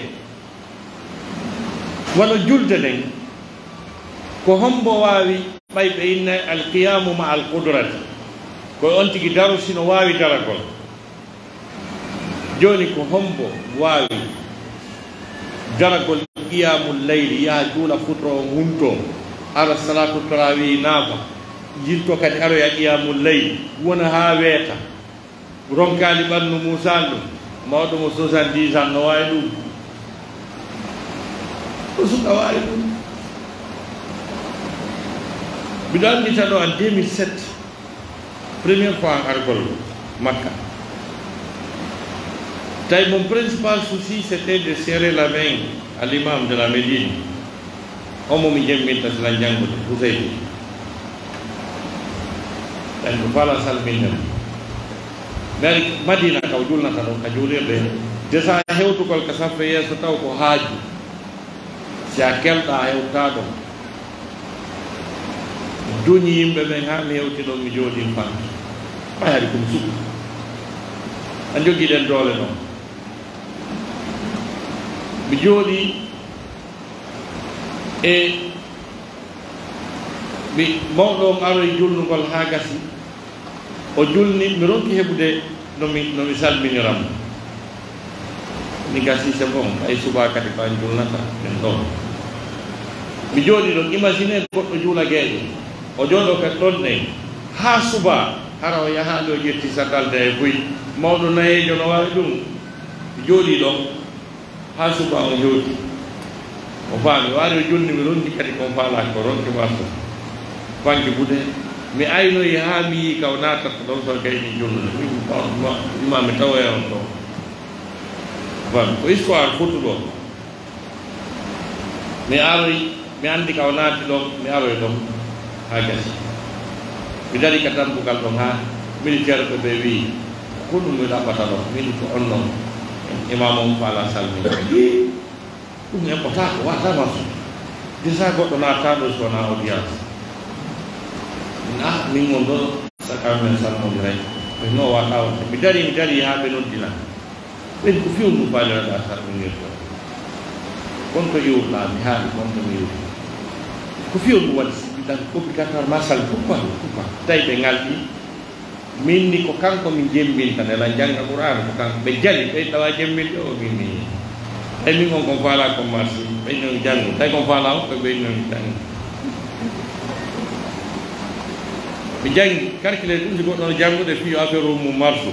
Wano julde nden, ko hombo waawi, ɓay ɓe inna alqiyaamu ma alqudrati, ko on tigi daro si no waawi daragol. Jooni ko hombo waawi daragol qiyaamul layli, yaha juula futuro on huntoo, ara salaatu tarawih naafa, yilto kadi aroya qiyaamul layli, wona haa weeta, ronkaali ɓannu muusaali ɗum, mawɗo mo soixante-dix ans no waawi ɗum? Ko suka waawi ɗum. Miɗo anndita ɗo en deux mille sept, première fois an argol Makka. Tawi mon principal souci, c'était de serrer la main à l'imam de la Médine. On mo mi jemmbinta si lan janngude, Huseyni. Tawi ko fala salminde mo. Mi ari Madina ka o julnata ɗon ka juulirde. Desa hewtugol ka saffe yeeso taw ko haaju. Si a kelɗaa hewtaa ɗon. Duñi yimɓe ɓen haa mi hewti ɗon, mi jooɗii mi faami. Ɓay hari ko mi suka. A jogii ɗen doole non. Mi jooɗii e mi mawɗo on aroyi julnugol haa gasi. O julni, mi ronki heɓude no mi, no mi salminira mo. Mi gasi, c'est bon, ɓay subaa kadi ko an julnata, min ɗon. Mi jooɗii ɗon, imagine goɗɗo juula geeƴe. O jooɗoo kadi ɗon ɗen, haa subaa, hara o yahaali o ƴetti sakalde e buy. Mawɗo nayeejo no waawi ɗum? Mi jooɗii ɗon. Haa subaa o hewti. O faami, o ari o julni, mi ronki kadi kon faalaaki ko ronki marso. Fanki buɗe. Mi aynoyi haa mi yi'i ka o naatata ɗon, so gayni julnude. Mi, ma, ma, mi tawoya on ɗon. Faami, ko histoire fottuɗo. Mi aroyi. Mi anndi ka o naati ɗon, mi aroyi ɗon haa gasi. Mi darii ka dambugal ɗon haa militeer ɓe ɓe wi'i, "Ko ɗum mi ɗaɓɓata ɗon?" Min ko on non, imaamu on faalaa salminde. Ɗum eɓɓotaako, waɗataa marsu. Déjà goɗɗo naatataa ɗo si wonaa audience. Min, ah, min won ɗo, saka men salmondiray. Ɓe no waɗataa wonde. Mi darii, mi darii haa ɓe noddina. Ɓen ko fii honɗun faaliraɗaa salminirde? Kon to iwruɗaa, mi haali kon to mi iwri. Ko fii honɗun waɗi siɗɗi tan obligatoire ma salmi? Pourquoi? Pourquoi? Tawi ɓe ŋalɗi, min ni ko kanko min jemmbinta, nela jannga Qur'aana ko kanko. Ɓe jali, ɓe tawa jemmbinde o, min mi. Tawi min on kon faalaa kon marsi, ɓe non janngu. Tawi kon faalaa o, ɓe ɓe non janngu. Ɓe janngi, calculé ɗum si goɗɗo no janngude fii yo affaire o mum marsu.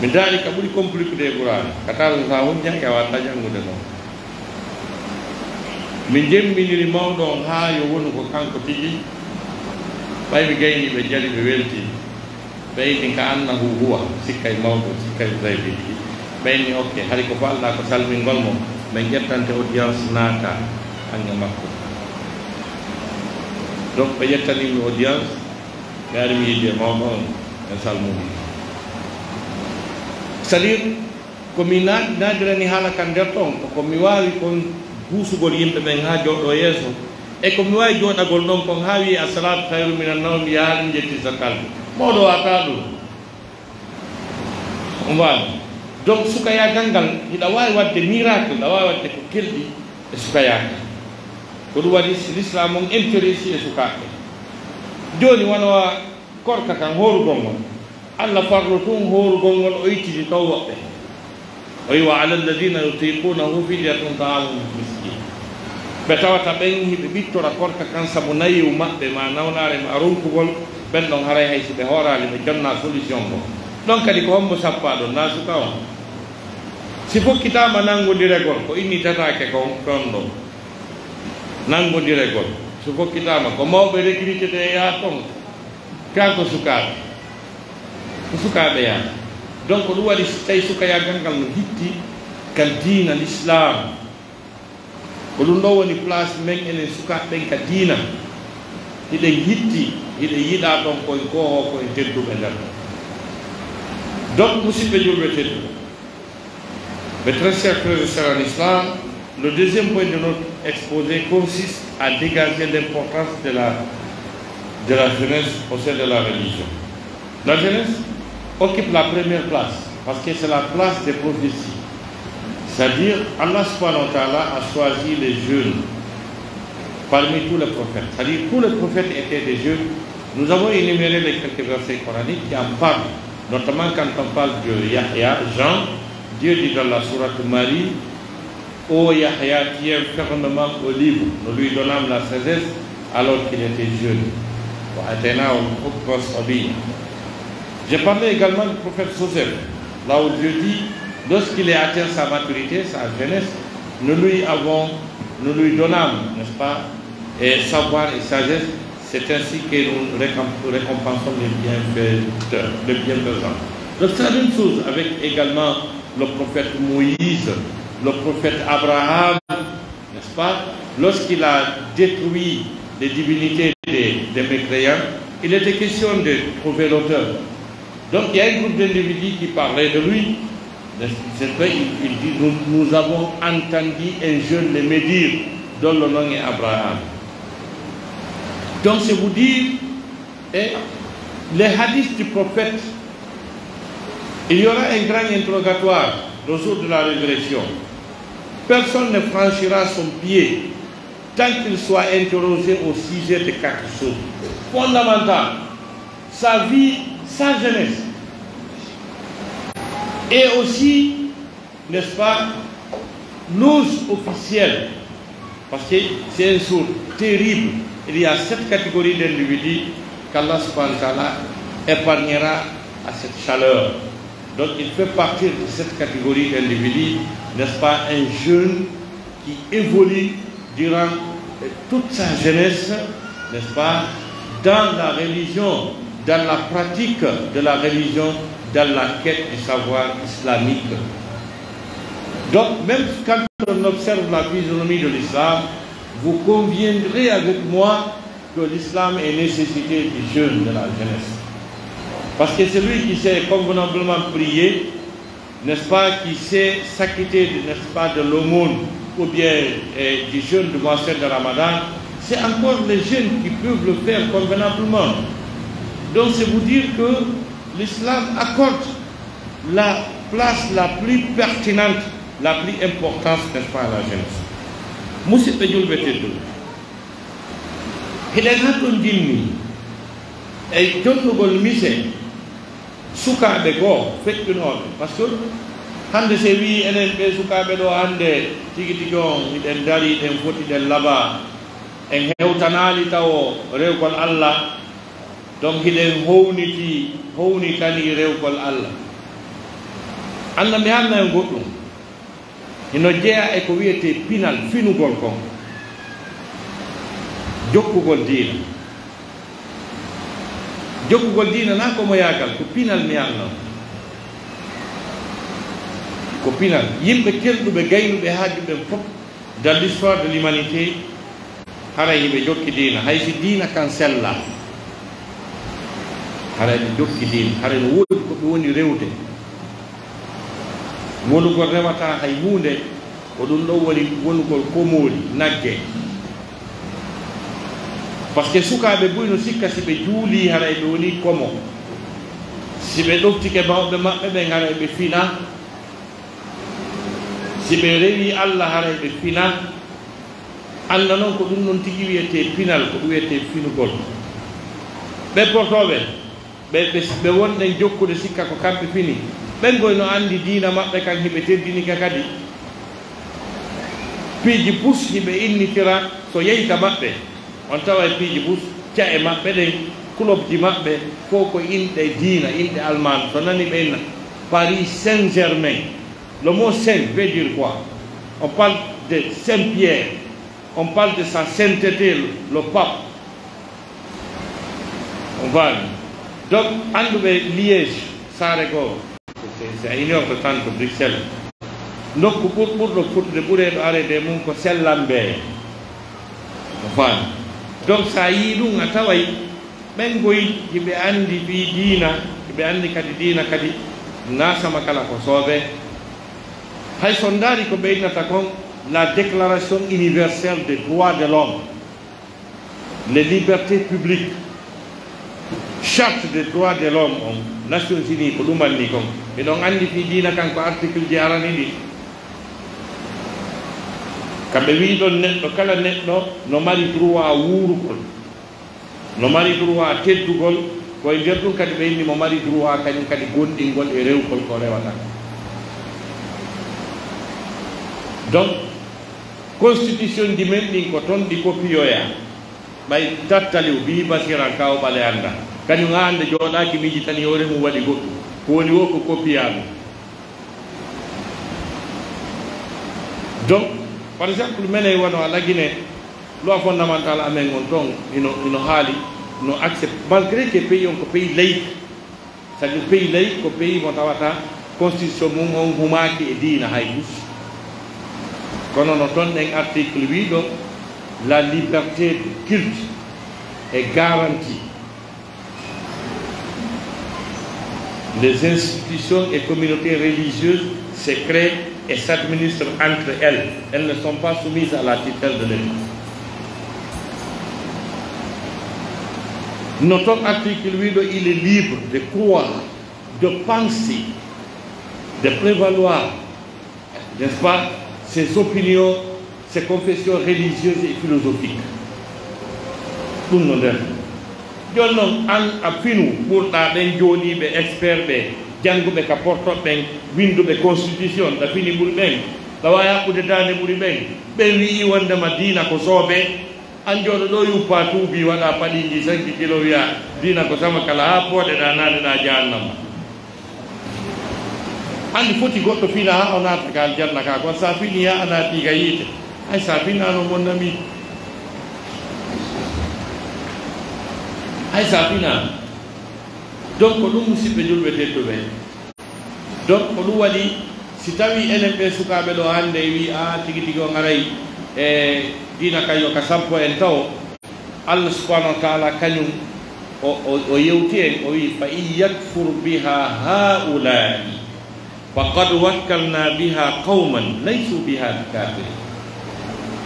Mi daali ka ɓuri compliqué de Qur'aana, ka tawa so a hunjaki a watta janngude non. Mi jemmbiniri mawɗo on haa yo wonu ko kanko tigi, ɓay mi gayni ɓe jali ɓe welti, ɓe inni ka annahu huwa, sikkay mawɗo, sikkay Usaymin tigi. Ɓe inni, ok, hari ko faalɗaa ko salmingol mo, min ƴettante audience naata ange makko. Donc ɓe ƴettani mi audience, mi ari mi yiidi e mawɗo on, en salmini. C'est-à-dire, ko mi na-, naadirani haala kan nder ton, ko, ko mi waawi kon buusugol yimɓe ɓen haa jooɗoo yeeso, e ko mi waawi jooɗagol ɗon kon haa wi'e, "As-salaatu khayrun minan nawmi", yaha ɗum ƴetti zakkal. Mawɗo waata ɗum. On faami? Donc, sukayaagal ngal, hiɗa waawi waɗde miracle, hiɗa waawi waɗde ko kelɗi e sukayaagal. Ko ɗum waɗi si Lislaam on intéressé e sukaaɓe. Jooni, wano korka kan, hoorugol ngol. Alla farlu tun hoorugol ngol, o ittiti ton woɓɓe. O wi'i, "Wa ala alladhina yutiqunahu fidyatun ta'amu miskin." Ɓe tawata ɓen hiɓe ɓittora korka kan sabu nayewu maɓɓe, maa nawnaare maa ronkugol, ɓen ɗon haray hay si ɓe hooraali ɓe jonnaa solution goo. Ɗon kadi ko hombo sappaa ɗon? Naa suka on? Si fokkitaama nanngondiregol, ko innitataake kon, kon ɗon. Nanngondiregol, si fokkitaama, ko mawɓe recrutetee yaha ton, kaa ko sukaaɓe? Ko sukaaɓe yaha. Donc, ko ɗum waɗi, si tawi sukayaagal ngal no hitti ka diina Lislaam, ko ɗum ɗoo woni place men enen sukaaɓe ɓen ka diina. hiɗen hitti, hiɗen yiɗaa ɗon ko en koohoo, ko en tedduɓe nder ɗon. Donc, musidɓe julɓe tedduɓe, mes très chers frères et sœurs en islam, le deuxième point de notre exposé consiste à dégager l'importance de la, de la jeunesse au sein de la religion. La jeunesse occupe la première place parce que c'est la place des prophéties. C'est-à-dire, Allah subhanahu wa ta'ala a choisi les jeunes parmi tous les prophètes. C'est-à-dire, tous les prophètes étaient des jeunes. Nous avons énuméré les quelques versets coraniques qui en parlent, notamment quand on parle de Yahya, Jean, Dieu dit dans la sourate Marie, ô Yahya, tiens fermement au livre, nous lui donnâmes la sagesse alors qu'il était jeune. وآتيناه الحكم صبيا. J'ai parlé également du prophète Joseph, là où Dieu dit, lorsqu'il a atteint sa maturité, sa jeunesse, nous lui avons, nous lui donnâmes, n'est-ce pas, et savoir et sagesse, c'est ainsi que nous récomp-, récompensons les bienfaiteurs, les bienfaisants. Donc c'est la même chose avec également le prophète Moïse, le prophète Abraham, n'est-ce pas ? Lorsqu'il a détruit les divinités des, des mécréants, il était question de trouver l'auteur. Donc il y a un groupe d'individus qui parlaient de lui. C'est vrai, il, il dit, nous, nous avons entendu un jeune le médire, dont le nom est Abraham. Donc c'est vous dire, et les hadiths du prophète, il y aura un grand interrogatoire le jour de la résurrection. Personne ne franchira son pied tant qu'il soit interrogé au sujet de quelque chose fondamental, sa vie, sa jeunesse. Et aussi, n'est-ce pas, l'ose officielle, parce que c'est un jour terrible. Il y a sept catégories d'individus qu'Allah subhanahu wa ta'ala épargnera à cette chaleur. Donc il fait partie de cette catégorie d'individus, n'est-ce pas, un jeune qui évolue durant, euh, toute sa jeunesse, n'est-ce pas, dans la religion, dans la pratique de la religion, dans la quête du savoir islamique. Donc, même quand on observe la physionomie de l'islam, vous conviendrez avec moi que l'islam est nécessité du jeune, de la jeunesse. Parce que celui qui sait convenablement prier, n'est-ce pas, qui sait s'acquitter, n'est-ce pas, de l'aumône ou bien, euh, du jeûne du mois saint de Ramadan, c'est encore les jeunes qui peuvent le faire convenablement. Donc c'est vous dire que l'islam accorde la place la plus pertinente, la plus importante, n'est-ce pas, à la jeunesse. Musidɓe julɓe tedduɓe, hiɗen hakkondinni e jonnugol mise sukaaɓe goo feƴƴunooɓe. Parce que hannde, si wii enen ɓee sukaaɓe ɗoo hannde, tigi tigi on, hiɗen darii, hiɗen foti, hiɗen labaa, en hewtanaali tawo rewgol Alla, donc hiɗen howniti, hownitanii rewgol Alla. Alla, mi haalna en goɗɗum. Hino jeyaa e ko wi'etee pinal, finugol kon, jokkugol diina. Jokkugol diina naa ko moyaagal, ko pinal mi annoo. Ko pinal. Yimɓe kelɗuɓe, gaynuɓe, haaju ɓen fof, dans l'histoire de l'humanité, haray hiɓe jokki diina, hay si diina kan sellaa. Haray ɓe jokki diina, haray no woodi ko ɓe woni rewde. Wonugol rewataa hay huunde, ko ɗum ɗon woni wonugol komooli, nagge. Parce que sukaaɓe buy no sikka si ɓe juulii, haray ɓe wonii komo. Si ɓe ɗoftike mawɓe maɓɓe ɓen, haray ɓe finaa. Si ɓe rewii Alla, haray ɓe finaa. Alla non, ko ɗum non tigi wi'etee pinal, ko ɗum wi'etee finugol. Ɓe portooɓe, ɓe, ɓe, ɓe wonɗen jokkude sikka ko kamɓe fini, ɓen goy no anndi diina maɓɓe kan, hiɓe teddini ka kadi. Piiji bus hiɓe innitira, so yehi ka maɓɓe, on taway piiji bus, ca'e maɓɓe ɗen, kulobji maɓɓe, fof ko inɗe diina, inɗe almaanu. So nani ɓe inna Paris Saint-Germain, le mot saint veut dire quoi ? On parle de Saint-Pierre, on parle de sa sainteté, le, le pape. On va. Donc, annduɓe Liège, saare goo, c'est, c'est à une heure de temps de Bruxelles. Nokku ɓur-, ɓurɗo fottude, ɓureeɗo areede e mum ko Sellambe. On va. Donc, so a yii ɗum, a taway ɓen goy hiɓe anndi fii diina, hiɓe anndi kadi diina kadi, naa sama kala ko soobee. Hay so ndaari ko ɓe innata kon, la Déclaration universelle des droits de l'homme, les libertés publiques, Charte des droits de l'homme on, Nations Unies ko ɗum anni kon. Miɗon anndi fii diina kan ko article ji arani ɗi. Kamɓe wii ɗon neɗɗo, kala neɗɗo no mari droit wuurugol, no mari droit teddugol, ko e nder ɗum kadi ɓe inni mo mari droit kañum kadi gomɗingol e rewgol ko rewata. Donc, constitution ji men ɗin ko ton ɗi kopiyoyaa. Ɓay tattali o bii Basiran ka o ɓale annda. Kañum haa hannde jooɗaaki miijitanii hoore mum waɗi goɗɗum. Ko woni woo ko kopiyaa ɗum. Donc, par exemple, menen wano a lagine, loi fondamentale amen on ton, ino, ino haali, no accepte, malgré que pays on ko pays laïque, c'est-à-dire pays laïque ko pays mo tawata constitution mum on humaaki e diina hay gus. Kono no ton ɗen article wii ɗo, la liberté de culte est garantie. Les institutions et communautés religieuses se créent et s'administrent entre elles. Elles ne sont pas soumises à la tutelle de l'État. No ton article wii ɗo, il est libre de croire, de penser, de prévaloir, n'est-ce pas, ses opinions, ses confessions religieuses et philosophiques. Ɗum no nder. Jooni non, an a finu ɓurɗaa ɓen jooɗiiɓe expert ɓe, jannguɓe ka portoɓe ɓen, winnduɓe constitution, ɗa fini ɓuri ɓen, ɗa waawi haɓɓude daande ɓuri ɓen. Ɓen wi'i wonndema diina ko soobee, an jooɗo ɗo yuppaa tuubii, waɗaa paɗi ndi sanki kilo, wi'a diina ko sama kala, haa pooɗeɗaa, naaneɗaa jahannama. Anndi foti goɗɗo fina haa o naata ka aljanna ka, kono sa fini haa a naati ka yiite, hay sa finaano, mon ami, hay sa finaano. Donc ko ɗum, musiɓɓe julɓe tedduɓe, donc ko ɗum waɗi, si tawi enen ɓe sukaaɓe ɗo hannde e wi a tigi tigi on aray e diina kan yo ka sabbo en tawo, Allah subhanahu wa taala kañum o, o, o yewti en, o wi, "Fa in yakfur biha haulai, faqad wakkalna biha qauman laysu biha bikafirin."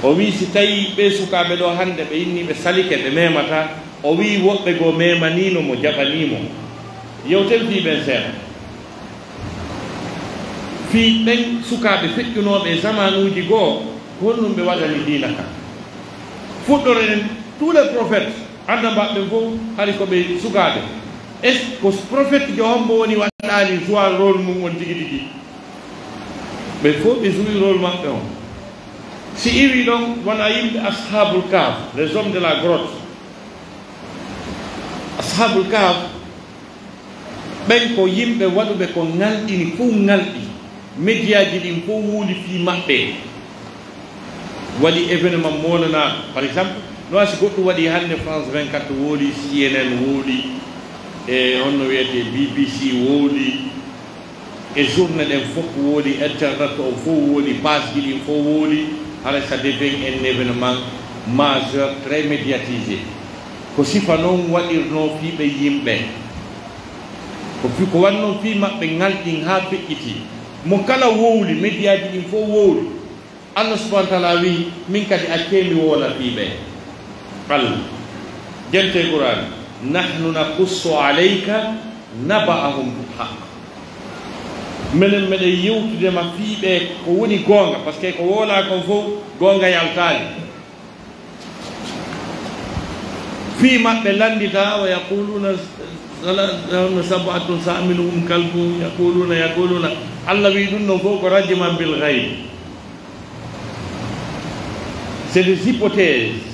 O wi, si tawi ɓe sukaaɓe ɗo hannde ɓe inni ɓe salike, ɓe memata, o wi, woɓɓe goo memaniino mo, jaɓanii mo. Yewten fii ɓen seeɗa. Fii ɓen sukaaɓe feƴƴunooɓe e zamaanuuji goo, ko honɗum ɓe waɗani diina kan? Fuɗɗoren tous les prophètes, annabaaɓe ɓen fow, hari ko ɓe sukaaɓe. Est-ce que prophète jo hombo woni waɗaali jouer rôle mum on tigi tigi? Ɓe fow ɓe jouer rôle maɓɓe on. Si iwi ɗon, wona yimɓe Ashabul Kahf, les hommes de la grotte. Ashabul Kahf, ɓen ko yimɓe waɗuɓe ko ŋalɗini, fow ŋalɗi. Mediyaaji ɗin fow wuuli fii maɓɓe. Waɗi événement moolanaaɗo. Par exemple, no si goɗɗum waɗi hannde, France vingt-quatre wooli, C N N wooli, e honno wiyetee, B B C wooli, e journée ɗen fow wooli, internet on fow wooli, page ji ɗin fow wooli, hara ça devient un événement majeur, très médiatisé. Ko sifa non waɗirnoo fii ɓen yimɓe. Ko fi-, ko waɗi non fii maɓɓe ŋalɗin haa feƴƴiti. Mo kala wowli, mediyaaji ɗin fow wowli. Allah subhanahu wa taala wi'i, min kadi accee mi wowla fii ɓe. Allah, jente Qur'an, "Nahnu naqussu alayka naba'ahum bil haqq." Menen meɗen yewtude ma fii ɓe ko woni goonga, parce que ko wowlaa kon fow goonga yaltaali. Fii maɓɓe lanndita, "Wa yaquluna sala-, sab'atun saminuhum kalbuhum, yaquluna, yaquluna." Allah wi'i ɗum ɗon fow ko rajman bil ghayb. C'est des hypothèses.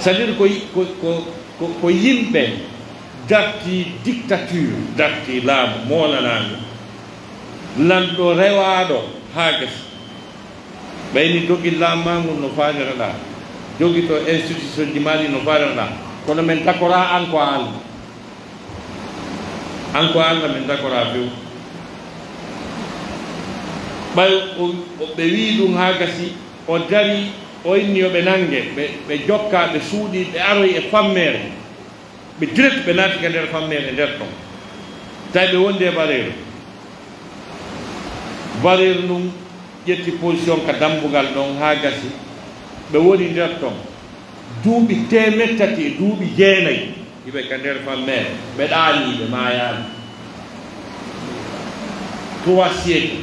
C'est-à-dire ko, ko, ko, ko, ko yimɓe darti dictature, darti laamu moolanaangu, lanɗo rewaaɗo haa gasi. Ɓayni dogil laamu maa ngun no faaniraɗaa, dogito institution ji maa ɗin no faaniraɗaa, kono men takoraa an ko a Alla. An ko Alla men dakoraa few. Ɓay o, o, ɓe wi'i ɗum haa gasi, o dari, O inni yo ɓe nannge, ɓe, ɓe jokka, ɓe suuɗi, ɓe aroyi e fammeere. Ɓe direct, ɓe naati ka nder fammeere nder ton. Tawi ɓe wondi e Bareeru. Bareeru ndun ƴetti position ka dambugal ɗon haa gasi. Ɓe woni nder ton. Duuɓi teemeɗɗe tati e duuɓi jeenayi. Hiɓe ka nder fammeere, ɓe ɗaanii, ɓe maayaali. Trois siècles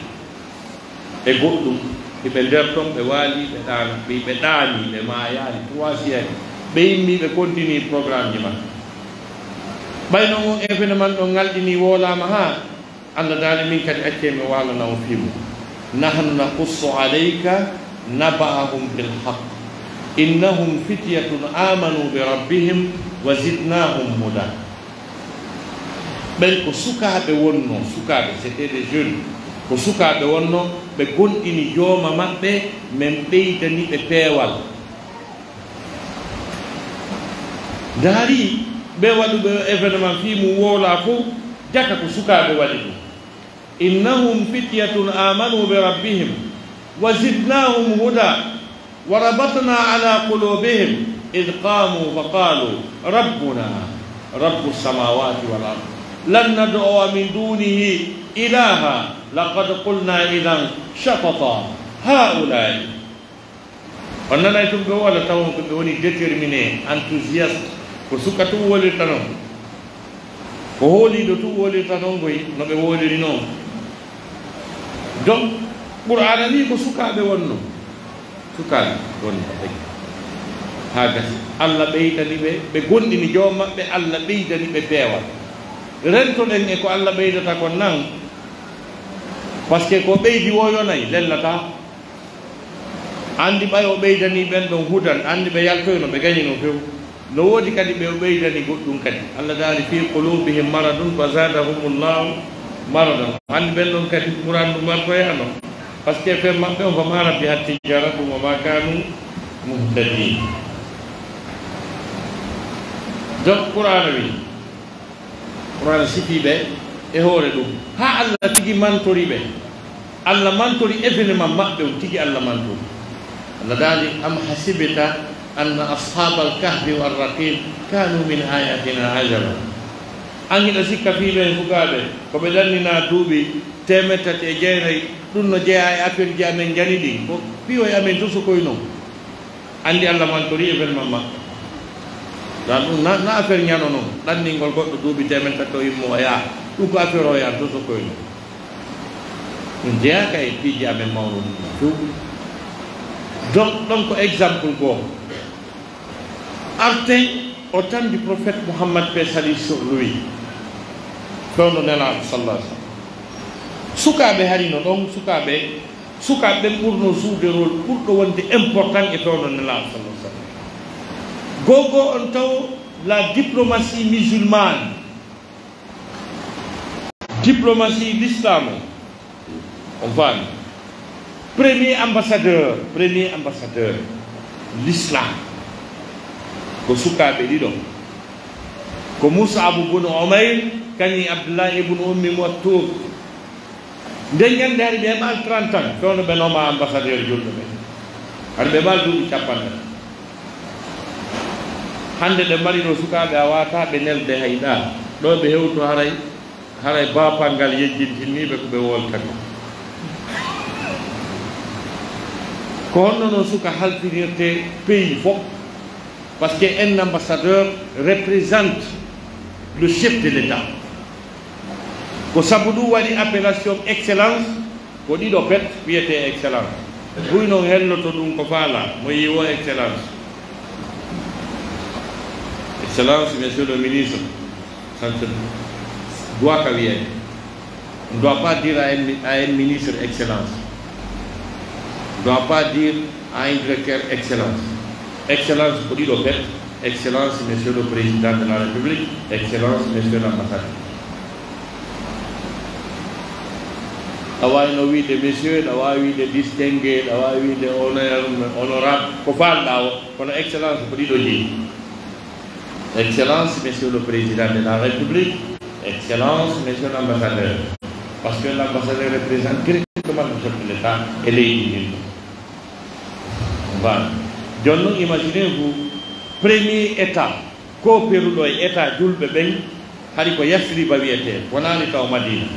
e goɗɗum, hiɓe nder ton, ɓe waali, ɓe ɗaana-, ɓe, ɓe ɗaanii, ɓe maayaali. Trois siècles. Ɓe immii, ɓe kontinii programmeji maɓɓe. Ɓay non on événement ɗon ŋalɗinii, woolaama haa Allah daali, min kadi accee mi waalana on fii mun. Nahnu naqussu alayka naba'ahum bil haqq. Innahum fityatun amanu bi rabbihim wa zidnahum huda. Ɓen ko sukaaɓe wonnoo, sukaaɓe, c'était des jeunes. Ko sukaaɓe wonnoo, ɓe gomɗini jooma maɓɓe, men ɓeydani ɓe peewal. Ndaari ɓe waɗuɓe o événement fii mun woolaa fow, jaka ko sukaaɓe waɗi ɗum. Innahum fityatun amanu bi rabbihim wa zidnahum huda wa rabatna ala qulubihim id qamu fa qalu rabbuna rabbu samawati wal ard lan nad'uwa min dunihi ilaha laqad qulna idan shatata haulai. On nanay tun ɓe woola tawon ko ɓe woni déterminé, enthousiaste. Ko suka tun wolirta non. Ko hooliiɗo tun wolirta non koy, no ɓe woliri non. Donc, Qur'aana ni ko sukaaɓe wonno. Sukaaɓe wonno. Haa gasi. Allah ɓeydani ɓe, ɓe gomɗini joom maɓɓe, Allah ɓeydani ɓe peewal. Rentoɗen e ko Allah ɓeydata kon nan, parce que ko ɓeydi wo yonay, lellataa. Anndi ɓay o ɓeydanii ɓen ɗon hudan, anndi ɓe yaltoyno, ɓe gañino few. No woodi kadi ɓe o ɓeydani goɗɗum kadi. Allah daali, "Fii quluubihim maradun fa zaadahumullahu maradan." Anndi ɓen ɗon kadi Qur'aan ɗum wartoyaano. Parce que fen maɓɓe on, "Fa maa rabihat tijaaratuhum wa maa kaanu muhtadiin." Donc, Qur'aana wi, Qur'aana sifii ɓe e hoore ɗum. Haa Allah tigi mantori ɓe. Allah mantori événement maɓɓe on, tigi Allah mantori. Allah daali, "Am hasibta anna ashaabal kahfi war raqiim kaanu min aayaatinaa ajaba." An hiɗa sikka fii ɓen sukaaɓe, ko ɓe ɗanninaa duuɓi teemeɗɗe tati e jeenayi, ɗum no jeyaa e affaire ji amen njani ɗin? Ko piiwo e amen tosokoy non? Anndi Allah mantori événement maɓɓe. Dan ɗum na, na affaire ñano non. Ɗanningol goɗɗo duuɓi teemeɗɗe tati o immo o yaha. Ɗum ko affaire o yaha tosokoy non. Ɗum jeyaaka e piiji amen mawnuɗi ɗin few. Donc, ɗon ko exemple goo. Arten au temps du prophète Muhammad, paix et salut sur lui. Fewndo Nelaaɗo, sallallahu alayhi wa sallam. Sukaaɓe hari no ɗon, sukaaɓe, sukaaɓe ɓen ɓurno jouer rôle ɓurɗo wonde important e fewndo Nelaaɗo, sallallahu alayhi wa sallam. Goo goo on taw la diplomatie musulmane, diplomatie l'islam, on faami. Premier ambassadeur, premier ambassadeur l'islam, ko sukaaɓe ɗiɗo. Ko Mus'ab ibn Umayr, kañum Abdullah ibn Ummi Maktum. Nden ñannde hari ɓe heɓaali trente ans, fewndo ɓe nooma ambassadeur julɓe ɓen. Hari ɓe heɓaali duuɓi capanɗe. Hannde ɗe mari ɗo sukaaɓe a waawataa ɓe nelde hay ɗaa. Ɗo ɓe hewto haray, haray baapal ngal yejjintinii ɓe ko ɓe wolta ko. Ko honno non suka halfinirtee pays fof? Parce que un ambassadeur représente le chef de l'État. Ko sabu ɗum waɗi appellation excellence ko ɗiɗo pet wiyetee excellence. Buy non helloto ɗum ko faalaa, mo yii wo excellence. Excellence, monsieur le ministre, ça ne se doit ka wiyede. On ne doit pas dire à un mi-, à un ministre excellence. On ne doit pas dire à un directeur excellence. Excellence ko ɗiɗo pet. Excellence, Monsieur le Président de la République, Excellence, Monsieur l'Ambassadeur. Awa no wiide Monsieur, awa wiide distingué, awa wiide honneur-, honorable, ko faalɗaa o, kono Excellence ko ɗiɗo jeyi. Excellence, Monsieur le Président de la République, Excellence, Monsieur l'Ambassadeur. Parce que l'ambassadeur représente directement le chef de l'État e leydi ndin. Voilà. Jooni non, imaginez-vous, premier état kooperuɗo e état julɓe ɓen, hari ko Yasriba wi'etee, wonaali taw Madiina.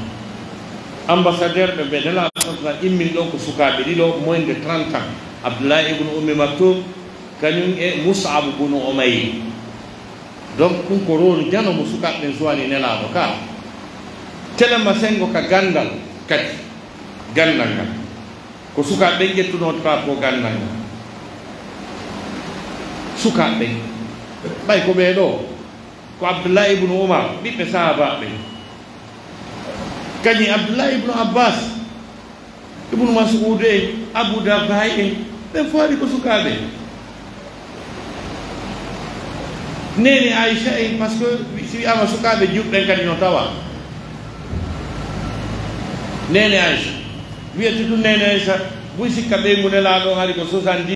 Ambassadeur ɓe, ɓe Nelaaɗo sallallahu alayhi wa sallam immini ɗon ko sukaaɓe ɗiɗo, moins de trente ans, Abdullahi ibnu Ummi Maktum, kañum e Mus'ab ibnu Umayr. Donc, ɗum ko rôle jano mo sukaaɓe ɓen suwani Nelaaɗo ka. Telen ma senngo ka ganndal kadi, ganndal ngal. Ko sukaaɓe ɓen ƴettunoo drapeau ganndal ngal. Sukaaɓe ɓen, ɓay ko ɓee ɗoo, ko Abdullahi ibnu Umar, ɓiɓɓe sahaabaaɓe ɓen, kañum Abdullahi ibnu Abbas, Ibnu Mas'ud en, Abu Darda en, ɓen fof ari ko sukaaɓe. Neene Aisha en, parce que si wiyaama sukaaɓe julɓe ɓen kadi no tawa. Neene Aisha, wiyete tun Neene Aisha, buy sikka ɓeyngu Nelaaɗo on hari ko soixante-dix.